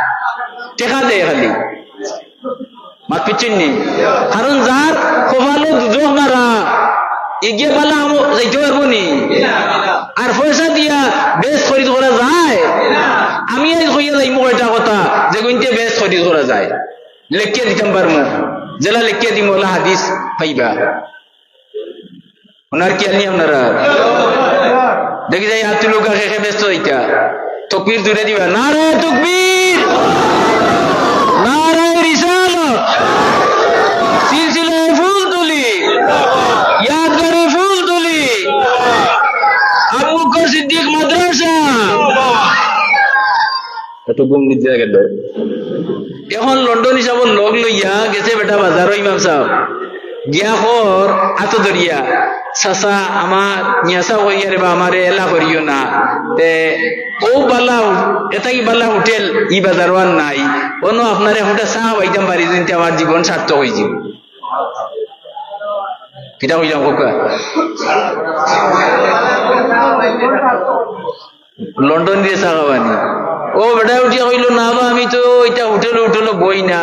টেকা দেয় খালি। মাত বুঝছইন নি? কারণ যার কপালো দুজখ মারা, ইগিয়ে বালা আমো যাইতে পারবো নি? আর পয়সা দিয়া বেহেস্ত খরিদ করা যায়? আমি আইজ কইয়া যাইমু কয়টা কথা, যেগুইন্তে বেহেস্ত খরিদ করা যায়। লেখিয়া দিতাম পারমু, যেলা লেখিয়া দিমু, অলা হাদিস পাইবা। অনার খিয়াল নি আপনারা? দেখি যাই, আত তুলউক্কা, কে কে বেহেস্ত যাইতা। তকবীর জুরে দিবা। নারায়ে তকবীর! নারায়ে রিসালাত! সিলসিলায়ে ফুলতলি! ইয়াদগারে ফুলতলি! আবু বকর সিদ্দিক মাদ্রাসা! এত ঘুম নিতে গেল। এখন লন্ডনী সাবর লগ লইয়া গেছে বেটা বাজারো ইমাম সাব। গিয়া কর আতো ধরিয়া, "চাচা, আমার মিয়া সাব কইয়ারে বা আমারে এলা করিও না। তে অউ বালা, এটাই বালা হোটেল ই বাজারো আর নাই। অনো আপনারে একটা চা খাওয়াইতাম পারি যদি তে আমার জীবন সার্থক অইযিবো।" কিতা কইলাম কউক্কা? লন্ডনীরে চা খাওয়ানি। অউ বেটায় উঠিয়া কইলো, "না বা, আমি তো ইতা হোটেলো হোটেলো বই না।"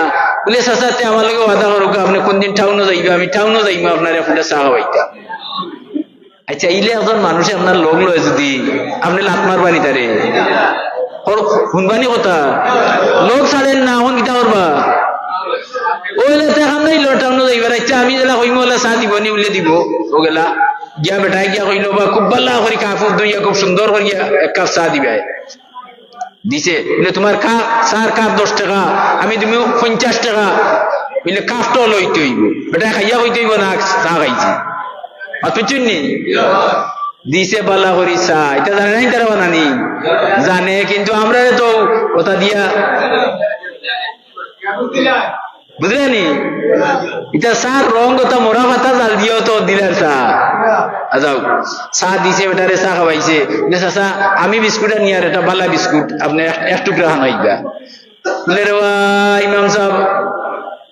বুলে, "চাচা, তে আমার লগে ওয়াদা করউক্কা, আপনে কুনদিন টাউনো যাইবা, আমি টাউনো যাইমু, আপনারে এক ফুটা চা খাওয়াইতাম।" আচ্ছা, ইলা একজন মানুষে আপনার লগ লয় যদি, আপনে লাত মারবা নি তারে? হুনবা নি কথা? লগ ছাড়ের না, অখন কিতা করবা? অউ ইলা তে কাম নাই, ল টাউনো যাইবার। আচ্ছা, আমি যেলা কইমু, অলা চা দিবো নি, উল্লে দিবো, অউ গেলা। গিয়া বেটায় গিয়া কইলো, "বা, খুব বালা করি কাপ ধইয়া, খুব সুন্দর করিয়া এক কাপ চা দিবায়।" দিছে। বুলে, "তুমার কাপ, চার কাপ দশ টেকা, আমি দিমু পঞ্চাশ টেকা।" বুলে, "কাপটাও লইতে অইবো।" বেটায় খাইয়া কইতে অইবো না, চা খাইছি। মাত বুঝছইন নি? দিছে বালা করি চা। ইতা জানে না নি তারা বানানি? জানে, কিন্তু আমরারে তো ওটা দিয়া বুঝলে নি? ইটা চার রং, ওটা মরা পাতা জাল দিয়াও তো দিলার চা। আ, যাও, চা দিছে, বেটারে চা খাওয়াইছে। বুলে, "চাচা, আমি বিস্কুট আনিয়ার, এটা বালা বিস্কুট, আপনে এক, এক টুকরা খান খাইবা।" বুলে, "রে বা, ইমাম সাব,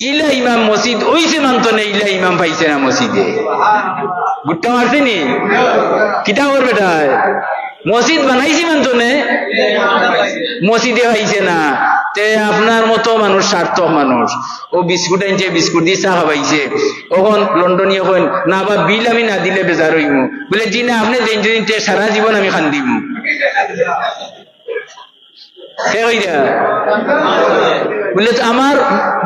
ইলা ইমাম মসজিদ অইছে মানতো নে, ইলা ইমাম পাইছে না মসজিদে।" গুট্টা মারছে নি? কিতা করবে বেটায়? মসজিদ বানাইছি মানতো নে, মসজিদে পাইছে না। তে আপনার মতো মানুষ, সার্থক মানুষ, অউ বিস্কুট আনছে, বিস্কুট দি চা খাওয়াইছে। অখন লন্ডনীয়ে কইন, "না বা, বিল আমি না দিলে বেজার অইমু।" বুলে, "জি না, আপনে দেইন যদি, তে সারা জীবন আমি কান্দিমু।" কে কইরা? বুলে, "তো আমার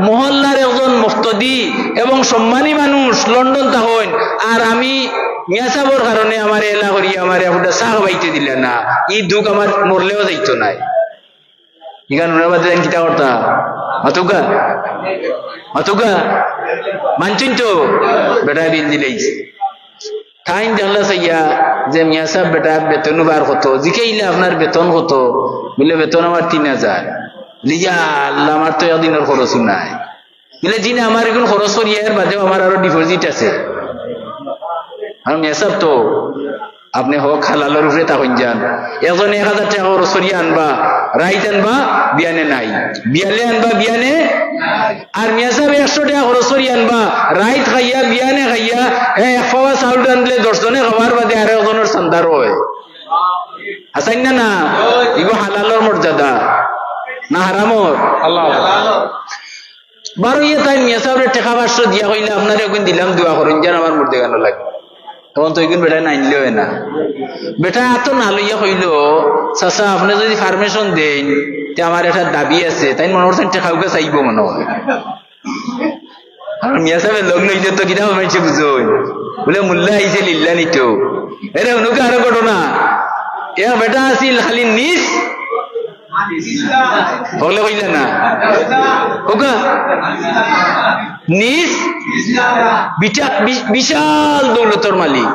মহল্লার একজন মুক্তাদি এবং সম্মানী মানুষ লন্ডন থাকইন, আর আমি মিয়া সাবর কারণে আমারে এলা করি, আমারে এক ফুটা চা খাওয়াইতে দিলা না, ই দুখ আমার মরলেও যাইতো নায়।" ইখান হুনার বাদে তাইন কিতা করতা? মাতউক্কা? মাতউক্কা? মানছইন তো? বেটায় বিল দিলাইছে। তাইন দেখলা চাইয়া যে মিয়া সাব বেটার বেতন বার কত, জিকাইলা, "আপনার বেতন কত?" বুলে, "বেতন আমার তিন হাজার।" বুলে, "ইয়া আল্লাহ, আমার তো একদিনর খরচও নাই।" বুলে, "জি না, আমার অখন খরচ করিয়া এর বাদেও আমার আরো deposit আছে।" আর মিয়া সাব তো আপনে হক হালালর উপরে থাকইন যান। একজনে এক হাজার টেকা খরচ করিয়া আনবা, রাইত আনবা, বিয়ানে নাই। বিয়ালে আনবা, বিয়ানে। আর মিয়া সাব একশো টেকা খরচ করিয়া আনবা, রাইত খাইয়া, বিয়ানে খাইয়া, হে এক পাওয়া চাউল রানলে দশ জনে খাওয়ার বাদে আরো একজনর চান্দা রয়। আছইন না না? ইগু হালালর মর্যাদা। না হারামর? আল্লাহ। বারইয়া তাইন মিয়া সাবরে টেকা পাঁচশো দিয়া কইলা, "আপনারে অগুন দিলাম, দোয়া করইন যেন আমার মুর্দেগানর লাগি।" অখন তো ইগুন বেটায় নাইনলে অয় না। বেটায় আতো না লইয়া কইলো, "চাচা, আপনে যুদি permission দেইন, তে আমার একটা দাবি আছে।" তাইন মনো করছইন টেকা উকা চাইবো মনো অয়। আর মিয়া সাবে লগ লইলে তো কিতা মানষে বুঝইন। বুলে, "মুল্লা আইছে লিল্লা নিতো।" এরে হুনউক্কা আরো ঘটনা। এক বেটা আছিল খালি নিজ হকলে কইলা না। কউক্কা। নিজ বিটা-, বি-, বিশাল দৌলতর মালিক।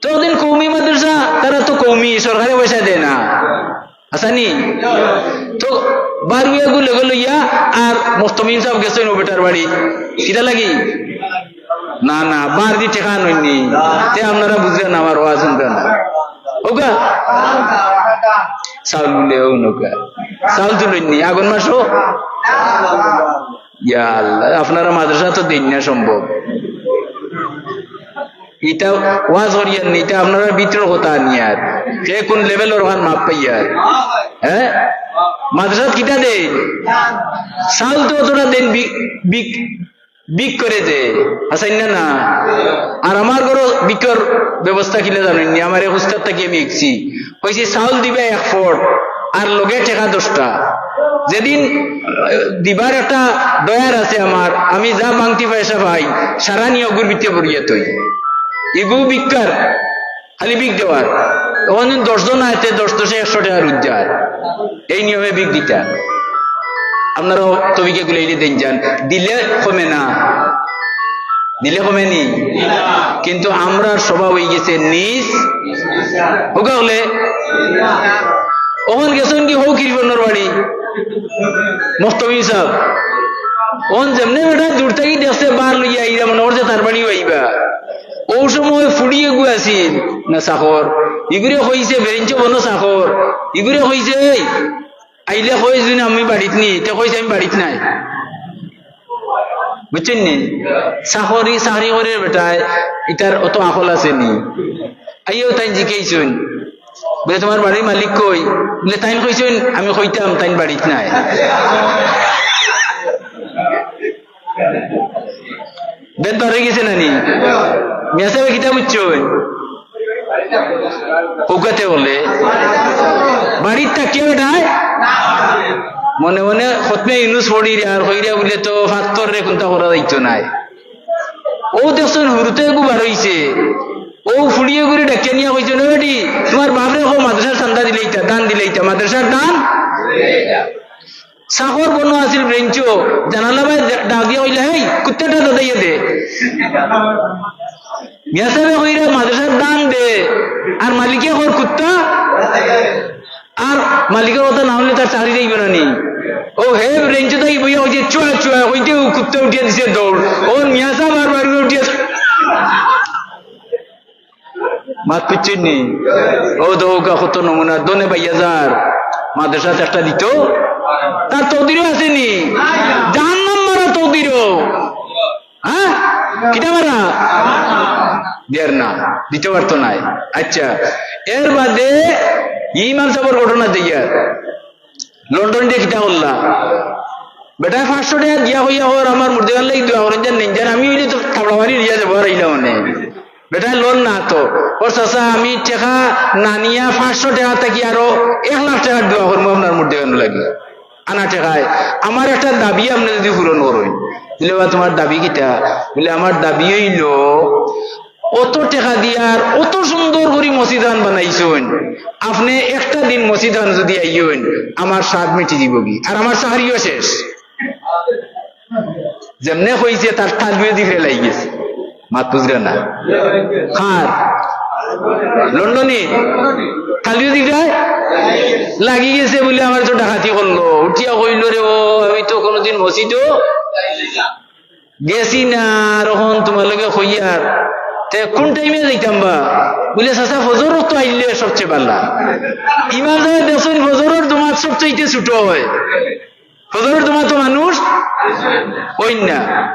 তো ওদিন কওমি মাদ্রাসা, তারা তো কওমি, সরকারে পয়সা দেয় না। আচ্ছা নি? তো বারইয়া গু লগে লইয়া আর মুহতামিম সাব গেছইন অউ বেটার বাড়ি। কিতা লাগি? না, না, বারদি টেকা আনইননি। তে আপনারা বুঝরা না, আমার ওয়াজ হুনরা না। কউক্কা? চাউল বুলে অউ নৌকা। চাউল তুলইননি, আগন মাসো? ইয়া আল্লাহ, আপনারা মাদ্রাসা তো দেইন না সম্ভব। ইতা ওয়াজ করিয়ার নি, ইতা আপনারার ভিতরর কথা আনিয়ার। কে কুন level-র অখান মাপ পাইয়ার? হ্যাঁ? মাদ্রাসাত কিতা দেইন? চাউল তো অতটা দেইন, বি-, বি-, ভিক করে দে, আছইন না না? আর আমার ঘরো ভিকর ব্যবস্থা কিলা জানইননি, আমার এক উস্তাদ থাকি আমি শিখছি। কইছি, "চাউল দিবা এক ফট, আর লগে টেকা দশটা।" যেদিন, আহ, দিবার একটা ডয়ার আছে আমার, আমি যা বাংতি পয়সা পাই, সারা নিয়া অগুর ভিতরে ভরিয়া থই। ইগু ভিক্ষার। খালি ভিক দেওয়ার। অখন দশ জন আয়, তে দশ দশে একশো টেকা রুজ যায়। এই নিয়মে ভিক দিতা। আপনারা তৌফিকে গুলাইলে দেইন যান। দিলে কমে না। দিলে কমে নি? কিন্তু আমরার স্বভাব অইগেছে নিজ। কউক্কা অকলে? অখন গেছইন গি হউ কিরবনর বাড়ি? মুহতামিম সাব। অখন যেমনে বেটা দূর থাকি দেখছে বার লইয়া আইরা, মনে করছে তার বাড়িউ আইবা। অউ সময় ফুড়ি এগু আছিল না চাকর, ইগুরে কইছে, বেরিঞ্চো বনো চাকর, ইগুরে কইছে, "এই, আইলে কইস যেন আমি বাড়িত নি", তে কইছে, "আমি বাড়িত নাই।" বুঝছইন নি? চাকরি, চাকরি করের বেটায়, ইতার অত আকল আছে নি? আইয়াউ তাইন জিকাইছইন, বুলে, "তুমার বাড়ির মালিক কই?" বুলে, "তাইন কইছইন, আমি কইতাম, তাইন বাড়িত নাই।" বেন বার অইগেছে না নি? মিয়া সাবে কিতা বুঝছইন? কউক্কা তে অকলে? বাড়িত থাকিয়া বেটায় মনে মনে খতমে ইউনুস পড়িরা আর কইরা বুলে, "তো ফাত্তররে কুন্তা করা যাইতো নায়।" অউ দেখছইন হুরুতে এগু বার অইছে, অউ ফুড়ি এগুরে ডাকিয়া নিয়া কইছে, "ও বেটি, তুমার বাপরে কও মাদ্রাসার চান্দা দিলাইতা, দান দিলাইতা, মাদ্রাসার দান।" চাকর বনো আছিল বেরিঞ্চো, জানালা বায় ডাক দিয়া কইলা, "হেই, কুত্তাটা দৌড়াইয়া দে।" মিয়া সাবে কইরা মাদ্রাসার দান দে, আর মালিকে কর কুত্তা, আর মালিকর কথা না হুনলে তার চাকরি যাইবো না নি? অউ হে বেরিঞ্চো তাই বইয়া কইছে, "চুয়া, চুয়া", কইতে অউ কুত্তা উঠিয়া দিছে দৌড়। অউ মিয়া সাব আর বারুয়া উঠিয়া মাত বুঝছইন নি? অউ দেখউক্কা কত নমুনা, দনে পাইয়া যার। মাদ্রাসাত একটা দিতো, তার তকদিরো আছে নি? জাহান্নাম মারা তকদিরো। হ্যাঁ? কিতা মারা? দিয়ার না, দিতো পারতো নায়। আচ্ছা, এর বাদে ইমাম সাবর ঘটনা দেখিয়ার। লন্ডন দিয়া কিতা করলা? বেটায় পাঁচশো টেকা দিয়া কইয়া কর, "আমার মুর্দেগানর লাগি দোয়া করইন যান, নেইন যান, আমি অইলে তো থাবড়া মারি লইয়া যাইমু, আর আইলাম অনে।" বেটায় লন না তো, কর, "চাচা, আমি টেকা না নিয়া পাঁচশো টেকা থাকি আরো এক লাখ টেকার দোয়া করমু আপনার মুর্দেগানর লাগি। আনা টেকায় আমার একটা দাবি আপনে যুদি পূরণ করইন।" বুলে, "বা, তুমার দাবি কিতা?" বুলে, "আমার দাবি অইলো, অত টেকা দিয়ার অত সুন্দর করি মসজিদ খান বানাইছইন, আপনে একটা দিন মসজিদ খান যুদি আইয়ইন, আমার স্বাদ মিটি দিবোগি, আর আমার চাকরিও শেষ।" যেমনে কইছে, তার তালুয়ে দি ফেলাই গেছে। মাত বুঝরা না? কার? লন্ডনি। তালুয়ে দি ফেলাই লাগি গেছে বুলে আমার তো ডাকাতি করলো। উঠিয়া কইলো, "রে ও, আমি তো কুনুদিন মসজিদো গেছি না, আর অখন তুমার লগে কইয়ার, তে কুন টাইমে যাইতাম বা?" বুলে, "চাচা, ফজরর অক্ত আইলে সবচে ভালা।" ইমাম সাবে দেখছইন, ফজরর জমাত সবচাইতে ছুটো অয়। ফজরর জমাতো মানুষ অইন না।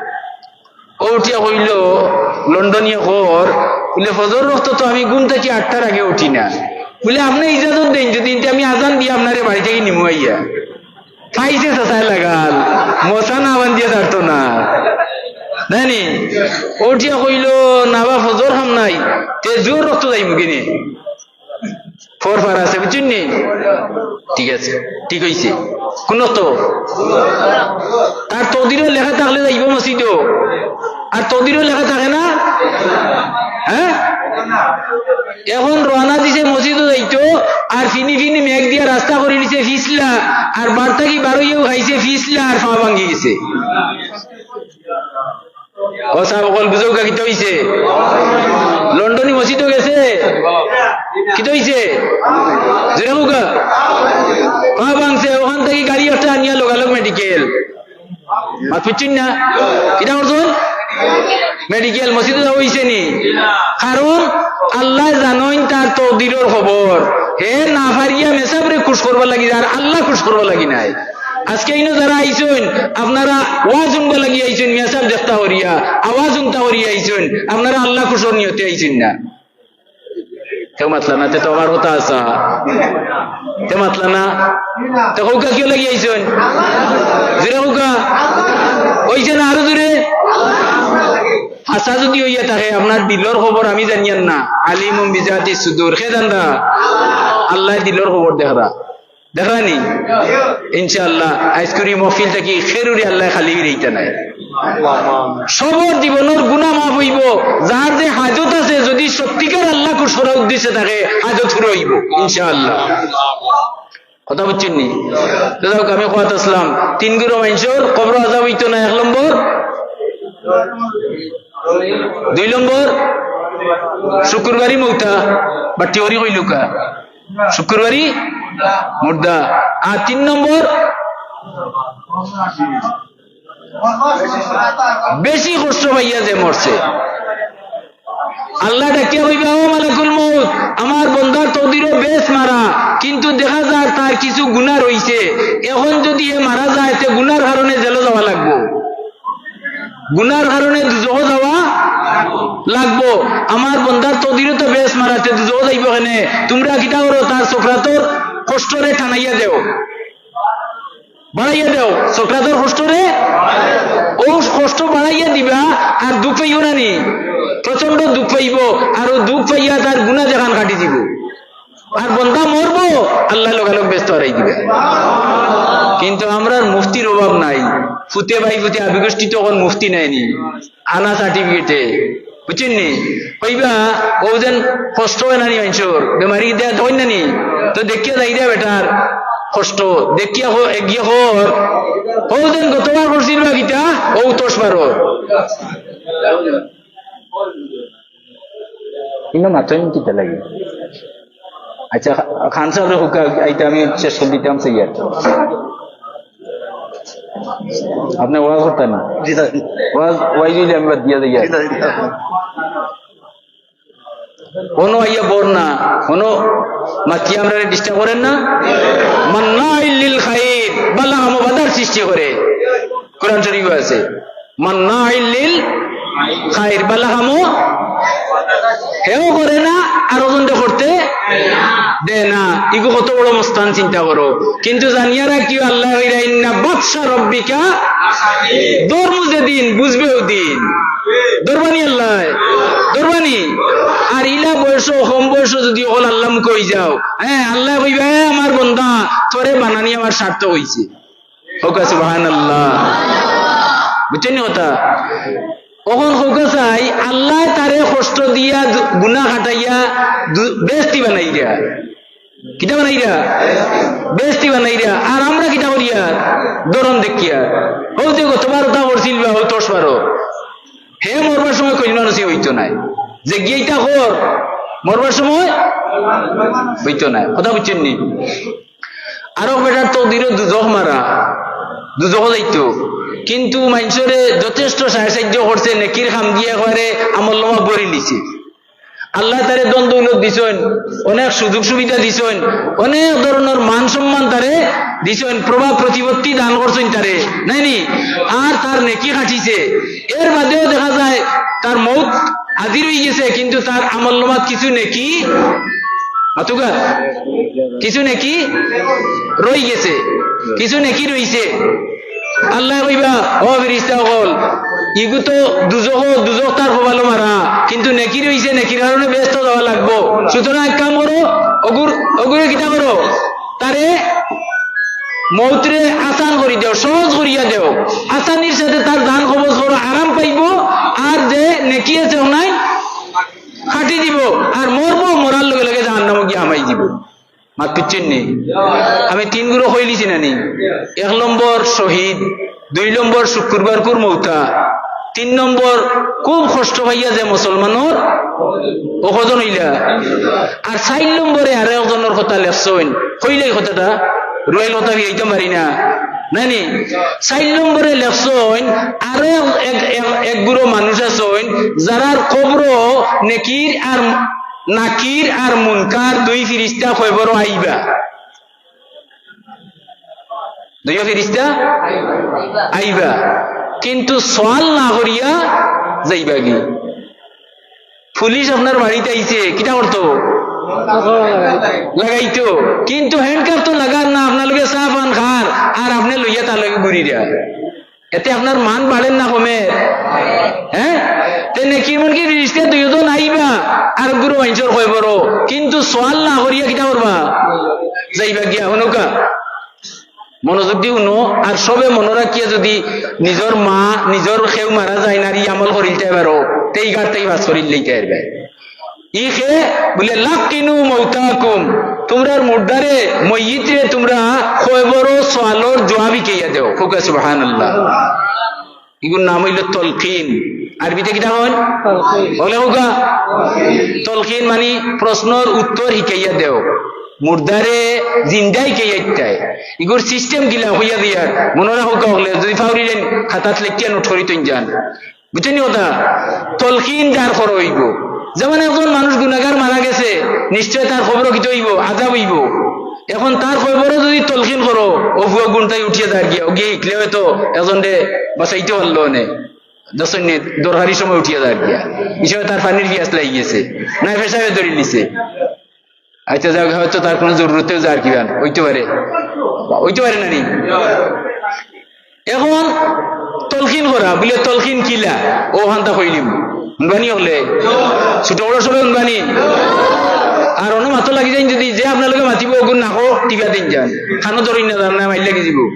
অউ উঠিয়া কইলো, লন্ডনিয়ে কর, বুলে, "ফজরর অক্ত তো আমি ঘুম থাকি আটটার আগে উঠি না।" বুলে, "আপনে ইজাজত দেইন, যুদি ইনতে আমি আজান দিয়া আপনারে বাড়ি থাকি নিমু আইয়া।" পাইছে চাচায় লাগাল, মশা না বান্ধিয়া ছাড়তো না। নায় নি? উঠিয়া কইলো, "না বা, ফজর কাম নাই, তে জোর রক্ত যাইমু কিনে?" ফর ফার আছে, বুঝছইন নি? ঠিক আছে, ঠিক অইছে। কোন রক্ত? তার তকদিরো লেখা থাকলে যাইবো মসজিদো, আর তকদিরো লেখা থাকে না। হ্যাঁ, এখন রওনা দিছে মসজিদো যাইতো, আর ফিনি ফিনি মেঘ দিয়া রাস্তা করি দিছে ফিছলা, আর বাড়ি থাকি বারইয়াউ খাইছে ফিছলা, আর পা ভাঙ্গি গেছে। ও সাব অকল, বুঝউক্কা কিতা অইছে? লন্ডনি মসজিদো গেছে, কিতা অইছে? জোরে কউক্কা। পা ভাঙছে, অখান থাকি গাড়ি একটা আনিয়া লগালগ মেডিকেল। মাত বুঝছইন না? কিতা করছইন? মেডিকেল। মসজিদো যাওয়া অইছে নি? কারণ আল্লায় জানইন তার তকদিরর খবর। হে না পারিয়া মেসাবরে খুশ করবার লাগি, আর আল্লাহ খুশ করবার লাগি নায়। আজকে ইনো যারা আইছইন, আপনারা ওয়াজ হুনবার লাগি আইছইন, মেসাব দেখতা করিয়া, আওয়াজ হুনতা করিয়া আইছইন, আপনারা আল্লাহ খুশর নিয়তে আইছইন না। কেউ মাতলা না, তে তো আমার কথা আছে। তে মাতলা না, তে কউক্কা কিওর লাগি আইছইন? জোরে কউক্কা। অইছে না, আরো জোরে। হাছা যুদি অইয়া থাকে, আপনার দিলর খবর আমি জানিয়ার না। আলিমুম বিজাতি সুদূর, কে জানরা? আল্লায় দিলর খবর দেখরা। দেখরা নি? ইনশাআল্লাহ, আইজকুর ই মহফিল থাকি কেউরুরে আল্লায় খালি ফিরাইতা নায়। সবর জীবনর গুনা মাফ অইবো। যার যে হাজত আছে, যুদি সত্যিকার আল্লাহ খুশ করার উদ্দেশ্যে থাকে, হাজত পুরা অইবো ইনশাআল্লাহ। কথা বুঝছইন নি? তো যাউক, আমি কওয়াত আছলাম, তিন গুরু মানষর কবরো আজাব অইতো না। এক নম্বর, দুই নম্বর, শুকুরবারি মউতা, বাট্টি করি কইলউক্কা। শুকুরবারি মুর্দা। আর তিন নম্বর, বেশি কষ্ট পাইয়া যে মরছে। আল্লায় ডাকিয়া কইবা, "ও মালাকুল মউত, আমার বন্দার তকদিরো বেহেস্ত মারা, কিন্তু দেখা যার তার কিছু গুনা রইছে। এখন যুদি হে মারা যায়, তে গুনার কারণে জেলো যাওয়া লাগবো।" গুনার কারণে দুজখো যাওয়া লাগবো। আমার বন্দার তকদিরো তো বেহেস্ত মারা, তে দুজখো যাইবো কেনে? তুমরা কিতা করো, তার সকরাতর কষ্টরে টানাইয়া দেও, বাড়াইয়া দেও, সকরাতর কষ্টরে। অউ কষ্ট বাড়াইয়া দিবা, আর দুখ পাইবো না নি? প্রচণ্ড দুখ পাইবো, আর অউ দুখ পাইয়া তার গুনা যেখান কাটি দিবো। আর বন্দা মরবো, আল্লায় লগালগ বেহেস্তো হারাই দিবা। কিন্তু আমরার মুফতির অভাব নাই। ফুতে ভাই ফুতে আবিগোষ্ঠী তো অখন মুফতি নায় নি, আনা সার্টিফিকেটে, বুঝছইন নি? কইবা, "অউ যেন কষ্ট অয় না নি মানষর, বেমারি দেয় তখন না নি, তো দেখিয়া যাই দে বেটার কষ্ট, দেখিয়া হ-, এগিয়ে হর, অউ যেন গতবার করছিল বা কিতা, অউ তস পারো।" ইনো মাতইন কিতা লাগি? আচ্ছা, খা-, খান সাবরে কউক্কা, আইতে আমি শেষ করি দিতাম, সেই আর। আপনে ওয়াজ করতা না? জি, স্যার। ওয়াজ, ওয়াজ অইলে আমি বাদ দিয়া যাই আর। জি, স্যার, জি, স্যার। অনো আইয়া বর না, অনো মাতিয়া আমরারে disturb করের না। মান্নাইল লিল খাইর, বালা কামো বাধার সৃষ্টি করে। কোরআন শরীফো আছে। মান্নাইল লিল খাইর, বালা কামো হেও করে না, আরো জনরে করতে দেয় না। ইগু কত বড় মস্তান, চিন্তা করো। কিন্তু জানিয়া রাখিও, আল্লায় কইরা, "ইন্না বাতশা রব্বিকা", ধরমু যেদিন, বুঝবে অউ দিন। ধরবা নি আল্লায়? ধরবা নি? আর ইলা বয়সো, কম বয়সো যুদি অকল আল্লার মুখো অইযাও, হ্যাঁ, আল্লায় কইবা, "এ আমার বন্দা, তোরে বানানি আমার সার্থক অইছে।" কউক্কা সুবহানাল্লাহ। বুঝছইন নি কথা? অখন কউক্কা চাই, আল্লায় তারে কষ্ট দিয়া দু-, গুনা কাটাইয়া দু-, বেহেস্তি বানাইরা। কিতা বানাইরা? বেহেস্তি বানাইরা। আর আমরা কিতা করিয়ার? ধরন দেখিয়ার। অউ যে গতবার অতা করছিল বা, অউ তস পারো। হে মরবার সময় কইল মানুষই অইতো নায়। যে গিয়া ইতা কর, মরবার সময় অইতো নায়। কথা বুঝছইন নি? আরক বেটার তকদিরো দুজখ মারা, দুজখো যাইতো। কিন্তু মানষরে যথেষ্ট সাহায্য করছে, নেকির কাম দিয়া একবারে আমলনামা ভরি নিছে। আল্লায় তারে ধন দৌলত দিছইন, অনেক সুযোগ সুবিধা দিছইন, অনেক ধরনর মান সম্মান তারে দিছইন, প্রভাব প্রতিপত্তি দান করছইন তারে, নায় নি? আর তার নেকি কাটিছে। এর বাদেও দেখা যায় তার মউত হাজির অইগেছে, কিন্তু তার আমলনামাত কিছু নেকি অতকা কিছু নেকি রই গেছে, কিছু নেকি রইছে। আল্লায় কইবা, "ও ফিরিস্তা অকল, ইগু তো দুজখ, দুজখ তার কপালো মারা, কিন্তু নেকি রইছে, নেকির কারণে বেহেস্তো যাওয়া লাগবো। সুতরাং এক কাম করো, অগুর, অগুরে কিতা করো, তারে মউতরে আসান করি দেও, সহজ করিয়া দেও, আসানির সাথে তার জান কবজ করো, আরাম পাইবো, আর যে নেকি আছে অনাইন কাটি দিবো, আর মরবো, মরার লগে লগে জাহান্নামো গিয়া হামাই দিবো।" মাত বুঝছইন নি? আমি তিন গুরু কইলিছি না নি? এক নম্বর শহীদ, দুই নম্বর শুক্রবারকুর মউতা, তিন নম্বর খুব কষ্ট পাইয়া যে মুসলমানর অউ কয়জন অইলা। আর চাইর নম্বরে আরো একজনর কথা লেখছইন, কইলে ই কথাটা, রুয়াইল কথা ফিরাইতাম পারি না। নায় নি? চাইর নম্বরে লেখছইন, আরো এক, এক, এক, এক গুরু মানুষ আছইন, যারার কবরো নেকির আর নাকির আর মুনকার দুই ফিরিস্তা কবরো আইবা। দুইও ফিরিস্তা আইবা, কিন্তু সওয়াল না করিয়া যাইবাগি। পুলিশ আপনার বাড়িত আইছে, কিতা করতো? লাগাইতো। কিন্তু handcuff তো লাগার না, আপনার লগে চা পান খার, আর আপনে লইয়া তার লগে ঘুরিরা। এতে আপনার মান বাড়ের না কমের? হ্যাঁ? তে নেকির মুনকির ফিরিস্তা দুইজন আইবা, আর গুরু মানষর কবরো, কিন্তু সওয়াল না করিয়া কিতা করবা? যাইবা গিয়া, হুনউক্কা। মনোযোগ দি হুনো, আর সবে মনো রাখিয়া যদি নিজর মা, নিজর কেউ মারা যায়, নারী আমল করিলতায় পারো, তে ই গাড় থাকি পাস করিলাইতায় পারবায়। ই কে বুলে, "লাক্কিনু মাওতাকুম", তুমরার মুর্দারে, মইয়িতরে তুমরা কবরো সওয়ালর জুয়াব হিকাইয়া দেও। কউক্কা সুবহানাল্লাহ। ইগুর নাম অইলো তলকিন। আরবিতে কিতা কইন? তলকিন। অকলে কউক্কা। তলকিন মানি প্রশ্নর উত্তর হিকাইয়া দেও। মুর্দারে জিন্দা হিকাইয়া দিতায়। ইগুর system কিলা কইয়া দিয়ার। মনো রাখউক্কা অকলে, যদি পাউরিলাইন খাতাত লেখিয়া note করি থইন যান। বুঝছইন নি কথা? তলকিন যার করা অইবো। যেমন একজন মানুষ গুনাগার মারা গেছে, নিশ্চয় তার কবরো কিতা অইবো? আজাব অইবো। এখন তার কবরো যদি তলকিন করো, অউ পুয়া গুনতাই উঠিয়া যার গিয়া, অউ গিয়া হিকলে অয়তো একজনরে বাঁচাইতে পারলো অনে। দেখছইন নি, দরকারি সময় উঠিয়া যার গিয়া। হিসাবে তার পানির পিয়াস লাগি গেছে, নায় পেশাবে ধরিলিছে। আচ্ছা, যাউক, হয়তো তার কুনু জরুরতেও যার কিবা অইতে পারে, অইতে পারে না নি? এখন তলকিন করা, বুলে তলকিন কিলা? অউ হান্তা কইলিমু। হুনবানি অকলে? ছোট বড় সবে হুনবানি? আর অনো মাতো লাগি যাইন যদি, যে আপনার লগে মাতিবো, অগুর নাকো টিপা দিন যান। কানো ধরইন না, যার না মাইর লাগি দিবো।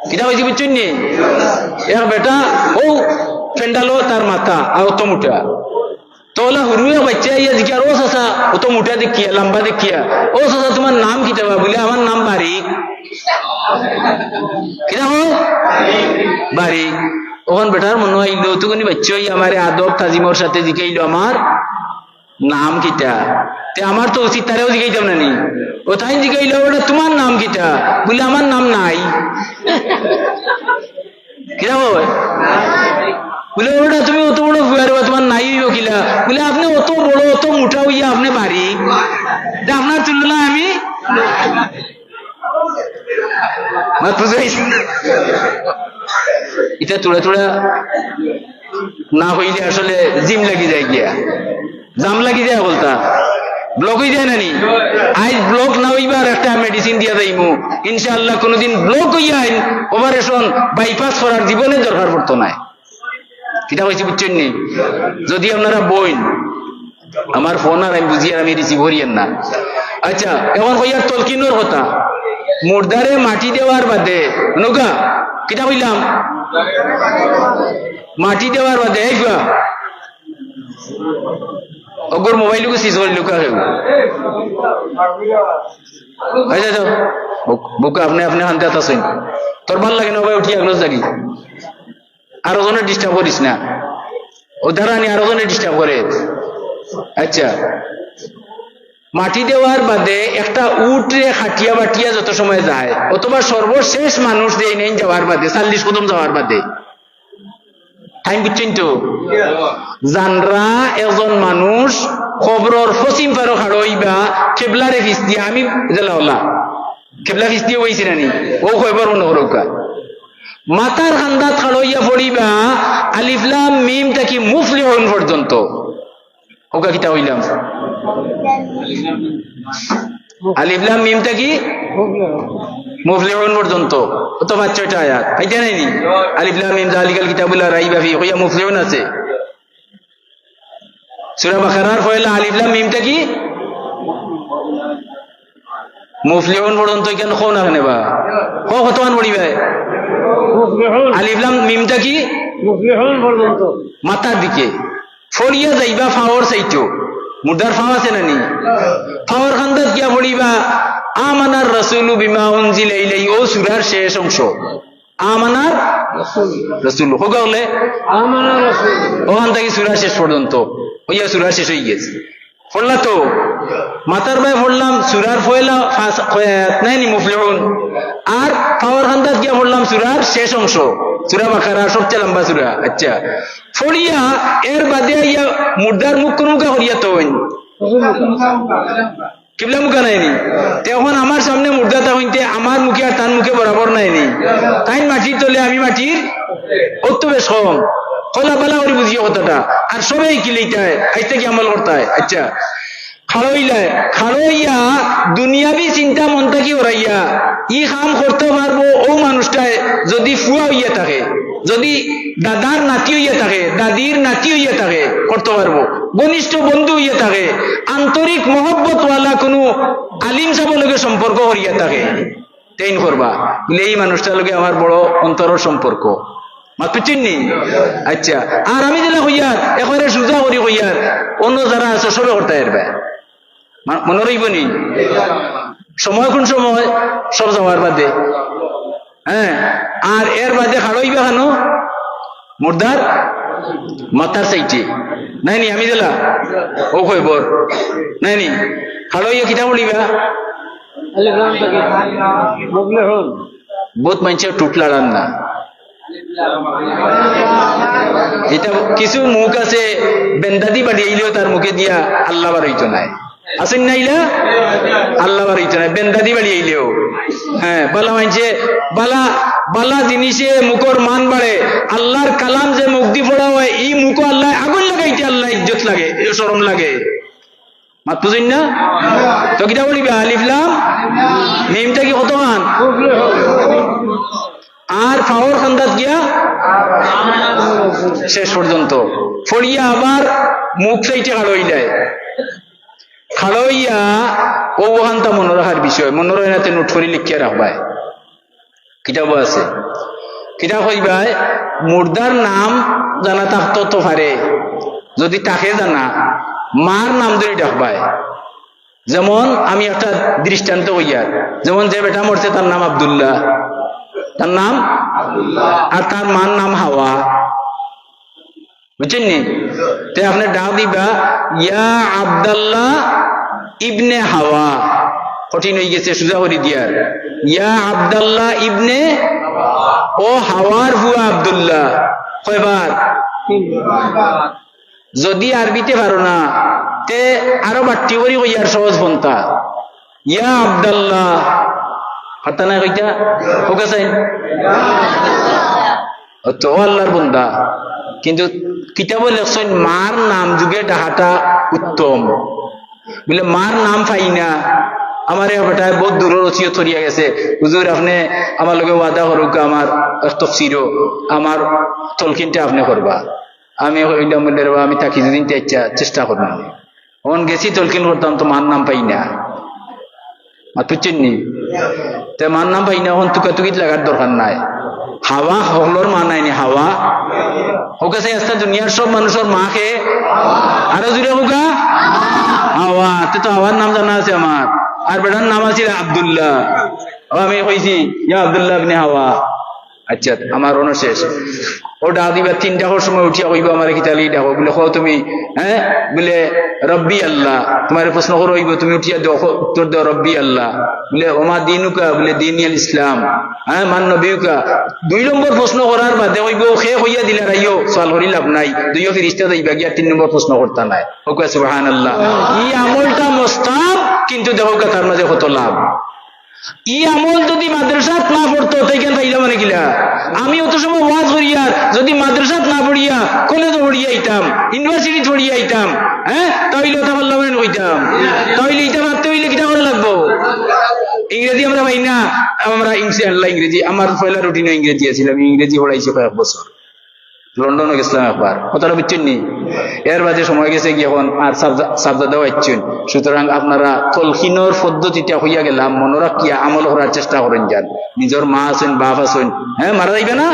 কিতা কইছি বুঝছইন নি? এক বেটা, অউ ফেন্ডালো তার মাথা, আর অত মুটা। তে অলা হুরু এক বাইচ্চা আইয়া জিকার, "ও চাচা, অত মুটা দেখিয়া, লাম্বা দেখিয়া। ও চাচা, তুমার নাম কিতা বা?" বুলে, "আমার নাম বারিক।" কিতা নাম? বারিক। অখন বেটার মনো অইলো, অতগুনি বাইচ্চা আইয়া আমারে আদব তাজিমর সাথে জিকাইলো, "আমার নাম কিতা?" তে আমার তো উচিত তারেও জিকাইতাম না নি? অউ তাইন জিকাইলো, "বেটা, তুমার নাম কিতা?" বুলে, "আমার নাম নাই।" কিতা কয়? বুলে, "বেটা, তুমি অত বড় পুয়ারে বা, তুমার নাই অইবো কিলা?" বুলে, "আপনে অত বড়, অত মুটা অইয়া আপনে বারিক, তে আপনার তুলনায় আমি।" মাত বুঝাইছি? ইতা থুড়া থুড়া না কইলে আসলে জিম লাগি যায় গিয়া। জাম লাগি যায় বলতা, block অই যায় না নি? আইজ block না অইবার একটা medicine দিয়া যাইমু। ইনশাআল্লাহ কুনুদিন block অইয়া আইন, operation, bypass করার জীবনে দরকার পড়তো নায়। কিতা কইছি বুঝছইন নি? যদি আপনারা বইন, আমার ফোন আর আমি বুঝি আর আমি receive করিয়ার না। আচ্ছা, এখন কইয়ার তলকিনর কথা। মুর্দারে মাটি দেওয়ার বাদে, নৌকা, কিতা কইলাম? মাটি দেওয়ার বাদে, এই গুয়া, অগর মোবাইল গু সিজ করিল, কা কেউ? এই যে, যাও। বুক-, বুকে আপনে, আপনে হানতে আতাছইন। তোর ভালা লাগে না, ভাই, উঠি আগলো যাগি। আরো জনে disturb করিস না। ও দাঁড়ানি আরো জনে disturb করে। আচ্ছা। মাটি দেওয়ার বাদে একটা উটরে খাটিয়া বাটিয়া যত সময় যায়, অথবা সর্বশেষ মানুষ যে নেই যাওয়ার বাদে, চল্লিশ কদম যাওয়ার বাদে, time বুঝছইন তো? জানরা একজন মানুষ কবরর পশ্চিম পারো খাড়ো অইবা, কেবলারে ফিছ দিয়া, আমি জেলাওয়ালা, কেবলা ফিছ দিয়া অইছে না নি? ও কয়বার মনে করউক্কা। মাথার কান্দাত খাড়ো অইয়া পড়িবা, আলিফ লাম মিম থাকি মুফলিহুন পর্যন্ত। অউকা কিতা কইলাম? আলিফ লাম মিম থাকি মুফলিহুন পর্যন্ত। অত পাঁচ ছয়টা আয়াত। পাইতা নায়নি? আলিফ লাম মিম যালিকাল কিতাবু লা রাইবা ফি, কইয়া মুফলিহুন আছে। সূরা বাকারার পয়লা আলিফ লাম মিম থাকি মুফলিহুন পর্যন্ত। ইখান কও না কেনে বা? কও, কতখান পড়িবায়? মুফলিহুন। আলিফ লাম মিম থাকি মুফলিহুন পর্যন্ত। মাথার দিকে। পড়িয়া যাইবা পাওর সাইডো। মুর্দার পাও আছে না নি? পাওর কান্দাত গিয়া পড়িবা আমানার রাসূলু বিমা উনজিলা ইলাইহি, অউ সূরার শেষ অংশ। আমানার রাসূল। রাসূল। কউক্কা অকলে? আমানার রাসূল। অখান থাকি সূরা শেষ পর্যন্ত। অইয়া সূরা শেষ অইগেছে। পড়লা তো? মাথার বায় পড়লাম সূরার পয়লা পাঁচ, কয় আয়াত নায়নি মুফলিহুন। আর পাওর কান্দাত গিয়া পড়লাম সূরার শেষ অংশ। সূরা বাকারা, সবচেয়ে লম্বা সূরা। আচ্ছা। পড়িয়া এর বাদে আইয়া মুর্দার মুখ কুনমুখা করিয়া থইন। কিবলা মুখা নায়নি? তে অখন আমার সামনে মুর্দা থাকইন তে আমার মুখে আর তান মুখে বরাবর নায়নি? তাইন মাটির তলে, আমি মাটির, অত বেশ কম। কলা বালা করি বুঝিও কথাটা। আর সবে কিলাইতায়, আইজ থাকি আমল করতায়। আচ্ছা, খাড়ইলায়, খাড়ইয়া দুনিয়াবি চিন্তা মন থাকি হরাইয়া, ই কাম করতো পারবো অউ মানুষটায় যদি ফুয়া অইয়া থাকে, যদি দাদার নাতি অইয়া থাকে, দাদির নাতি অইয়া থাকে, করতো পারবো। ঘনিষ্ঠ বন্ধু অইয়া থাকে, আন্তরিক মহব্বতওয়ালা কুনু আলিম সাবর লগে সম্পর্ক করিয়া থাকে, তেইন করবা। বুলে, "ই মানুষটার লগে আমার বড় অন্তরর সম্পর্ক।" মাত বুঝছইন নি? আচ্ছা, আর আমি যেলা কইয়ার, একবারে সুজা করি কইয়ার, অন্য যারা আছে সবে করতায় পারবা। মা-, মনো রইবো নি? সময় কুন সময়? সব যাওয়ার বাদে। হ্যাঁ, আর এর বাদে খাড়ইবা কেনে? মুর্দার মাথার সাইডে। নায়নি, আমি যেলা? অউ কইবর। নায়নি? খাড়ইয়া কিতা পড়িবা? আলিফ লাম থাকি মুফলিহুন। বউত মানষে ঠুট লাড়ার না। ইটা কিছু মুখ আছে, বেন্দাদি বাড়ি আইলেও তার মুখে দিয়া আল্লাহ বার অইতো নায়। আছইন না ইলা? আল্লাহ বার অইতো নায়, বেন্দাদি বাড়ি আইলেও। হ্যাঁ, বালা মানষে, বালা, বালা জিনিসে মুখর মান বাড়ে। আল্লাহর কালাম যে মুখদি পড়া অয়, ই মুখো আল্লায় আগুন লাগাইতে আল্লায় ইজ্জত লাগে, শরম লাগে। মাত বুঝইন না? তো কিতা পড়িবা? আলিফ লাম মিম থাকি কতখান? আর পাওর কান্দাত গিয়া শেষ পর্যন্ত। পড়িয়া আবার মুখ সাইডে খাড়ইলায়। খাড়ইয়া অউ অখানতা মনো রাখার বিষয়, মনো রয় না তে নোট করি লিখিয়া রাখবায়। কিতাবো আছে। কিতা কইবায়, মুর্দার নাম জানা থাকতো তো পারে, যদি থাকে জানা, মার নাম ধরি ডাকবায়। যেমন আমি একটা দৃষ্টান্ত কইয়ার, যেমন যে বেটা মরছে তার নাম আব্দুল্লাহ, তার নাম, আর তার মার নাম হাওয়া। বুঝছইন নি? তে আপনে ডাক দিবা, "ইয়া আব্দাল্লাহ ইবনে হাওয়া।" কঠিন অইগেছে, সুজা করি দিয়ার। "ইয়া আব্দাল্লাহ ইবনে, ও হাওয়ার ফুয়া আব্দুল্লাহ।" কয়বার? যদি আরবিতে পারো না, তে আরো বাট্টি করি কইয়ার সহজ পন্থা। ইয়া আব্দাল্লাহ। পারতা নায় কইতা? কউক্কা চাইন। অতো আল্লাহর বন্দা। কিন্তু কিতাবো লেখছইন, মার নাম যোগে ডাকাটা উত্তম। বুলে, "মার নাম পাই না।" আমার এক বেটায় বউত দূরর ওসিয়ত করিয়া গেছে, "হুজুর, আপনে আমার লগে ওয়াদা করউক্কা, আমার এক তফসিরো, আমার তলকিনটা আপনে করবা।" আমি কইলাম, বুলে, "রে বা, আমি থাকি যুদি তে ইচ্ছা চেষ্টা করমু।" অখন গেছি তলকিন করতাম, তো মার নাম পাই না। মাত বুঝছইন নি? তে মার নাম পাই না, অখন তুকাতুকিত লাগার দরকার নাই। হাওয়া হকলর মা নায়নি, হাওয়া। কউক্কা চাই, আস্তা দুনিয়ার সব মানুষর মা কে? আরো জুরে কউক্কা? হাওয়া। তে তো হাওয়ার নাম জানা আছে আমার। আর বেটার নাম আছিল আব্দুল্লাহ। ও আমি কইছি, "ইয়া আব্দুল্লাহ ইবনে হাওয়া।" আচ্ছা, আমার অনো শেষ। অউ ডাক দিবা, তিন ডাকর সময় উঠিয়া কইবা, "আমারে কিতার লাগি ডাকো?" বুলে, "কও তুমি, হ্যাঁ?" বুলে, "রব্বি আল্লাহ।" তুমারে প্রশ্ন করা অইবো, তুমি উঠিয়া দেও, কও, উত্তর দেও, "রব্বি আল্লাহ।" বুলে, "ওমা দিনুকা?" বুলে, "দিনি আল ইসলাম।" হ্যাঁ, "মান নবিয়ুকা?" দুই নম্বর প্রশ্ন করার বাদে কইবো, "কে কইয়া দিলা রাইও?" সওয়াল করি লাভ নাই, দুইও ফিরিস্তা যাইবা গিয়া, তিন নম্বর প্রশ্ন করতা নায়। কউক্কা সুবহানাল্লাহ। ই আমলটা মোস্তাহাব, কিন্তু দেখউক্কা তার মাঝে কত লাভ। ই আমল যদি মাদ্রাসাত না পড়তো, তাইখান পাইলাম মানে কিলা? আমি অত সময় ওয়াজ করিয়ার, যদি মাদ্রাসাত না পড়িয়া, কলেজো পড়িয়া আইতাম, ইউনিভার্সিটিত পড়িয়া আইতাম, হ্যাঁ, তাইলে অতা পারলাম মানে কইতাম। তাইলে ইতা পারতে অইলে কিতা করা লাগবো? ইংরেজি আমরা পাই না, আমরা ইংরেজি, আল্লাহ ইংরেজি, আমার পয়লা রুটিনও ইংরেজি আছিল, আমি ইংরেজি পড়াইছি কয়েক বছর। লন্ডনো গেছিলাম একবার, কথাটা বুঝছইন নি? এর বাদে সময় গেছে গিয়া অখন আর সাবজা-, সাবজাদাও আইছইন। সুতরাং আপনারা তলকিনর পদ্ধতিটা কইয়া গেলাম, মনো রাখিয়া আমল করার চেষ্টা করইন যান। নিজর মা আছইন, বাপ আছইন, হ্যাঁ, মারা যাইবা না?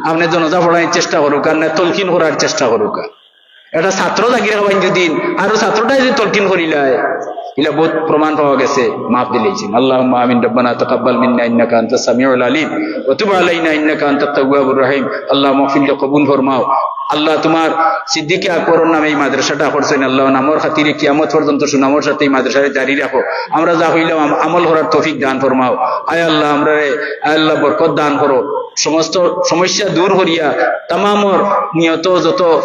আপনে জানাজা পড়ানির চেষ্টা করউক্কা, আর না তলকিন করার চেষ্টা করউক্কা। একটা ছাত্র জাগি রাখবা যদি, আর ছাত্রটায় যদি তলকিন করিলায়, ইলা বউত প্রমাণ পাওয়া গেছে, মাফ দিলাইছইন। আল্লাহুম্মা আমিন। রব্বানা তাকাব্বাল মিন্না ইন্নাকা আনতাস সামিউল আলিম ওয়া তুব আলাইনা ইন্নাকা আনতাত তাওয়াবুর রহিম। আল্লাহ মাহফিলটা কবুল ফরমাও। আল্লাহ তুমার সিদ্দিকে আকবরর নামে ই মাদ্রাসাটা করছইন, আল্লাহ নামর খাতিরে কিয়ামত পর্যন্ত সুনামর সাথে ই মাদ্রাসারে জারি রাখো। আমরা যা কইলাম আম-, আমল করার তৌফিক দান ফরমাও। আয় আল্লাহ আমরারে, আয় আল্লাহ বরকত দান করো, সমস্ত সমস্যা দূর করিয়া তামামর নিয়ত যত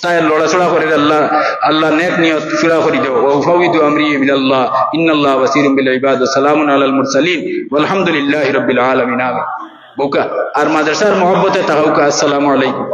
তাই লড়াচড়া করের আল্লাহ, আল্লাহ নেক নিয়ত পুরা করি দেও। ওয়া উফাউইদু আমরি ইলাল্লাহ, ইন্নাল্লাহ বাসিরুম বিল ইবাদ। ওয়া সালামুন আলাল মুরসালিন, ওয়ালহামদুলিল্লাহি রাব্বিল আলামিন। আমিন। বউক্কা, আর মাদ্রাসার মহব্বতে থাকউক্কা। আসসালামু আলাইকুম।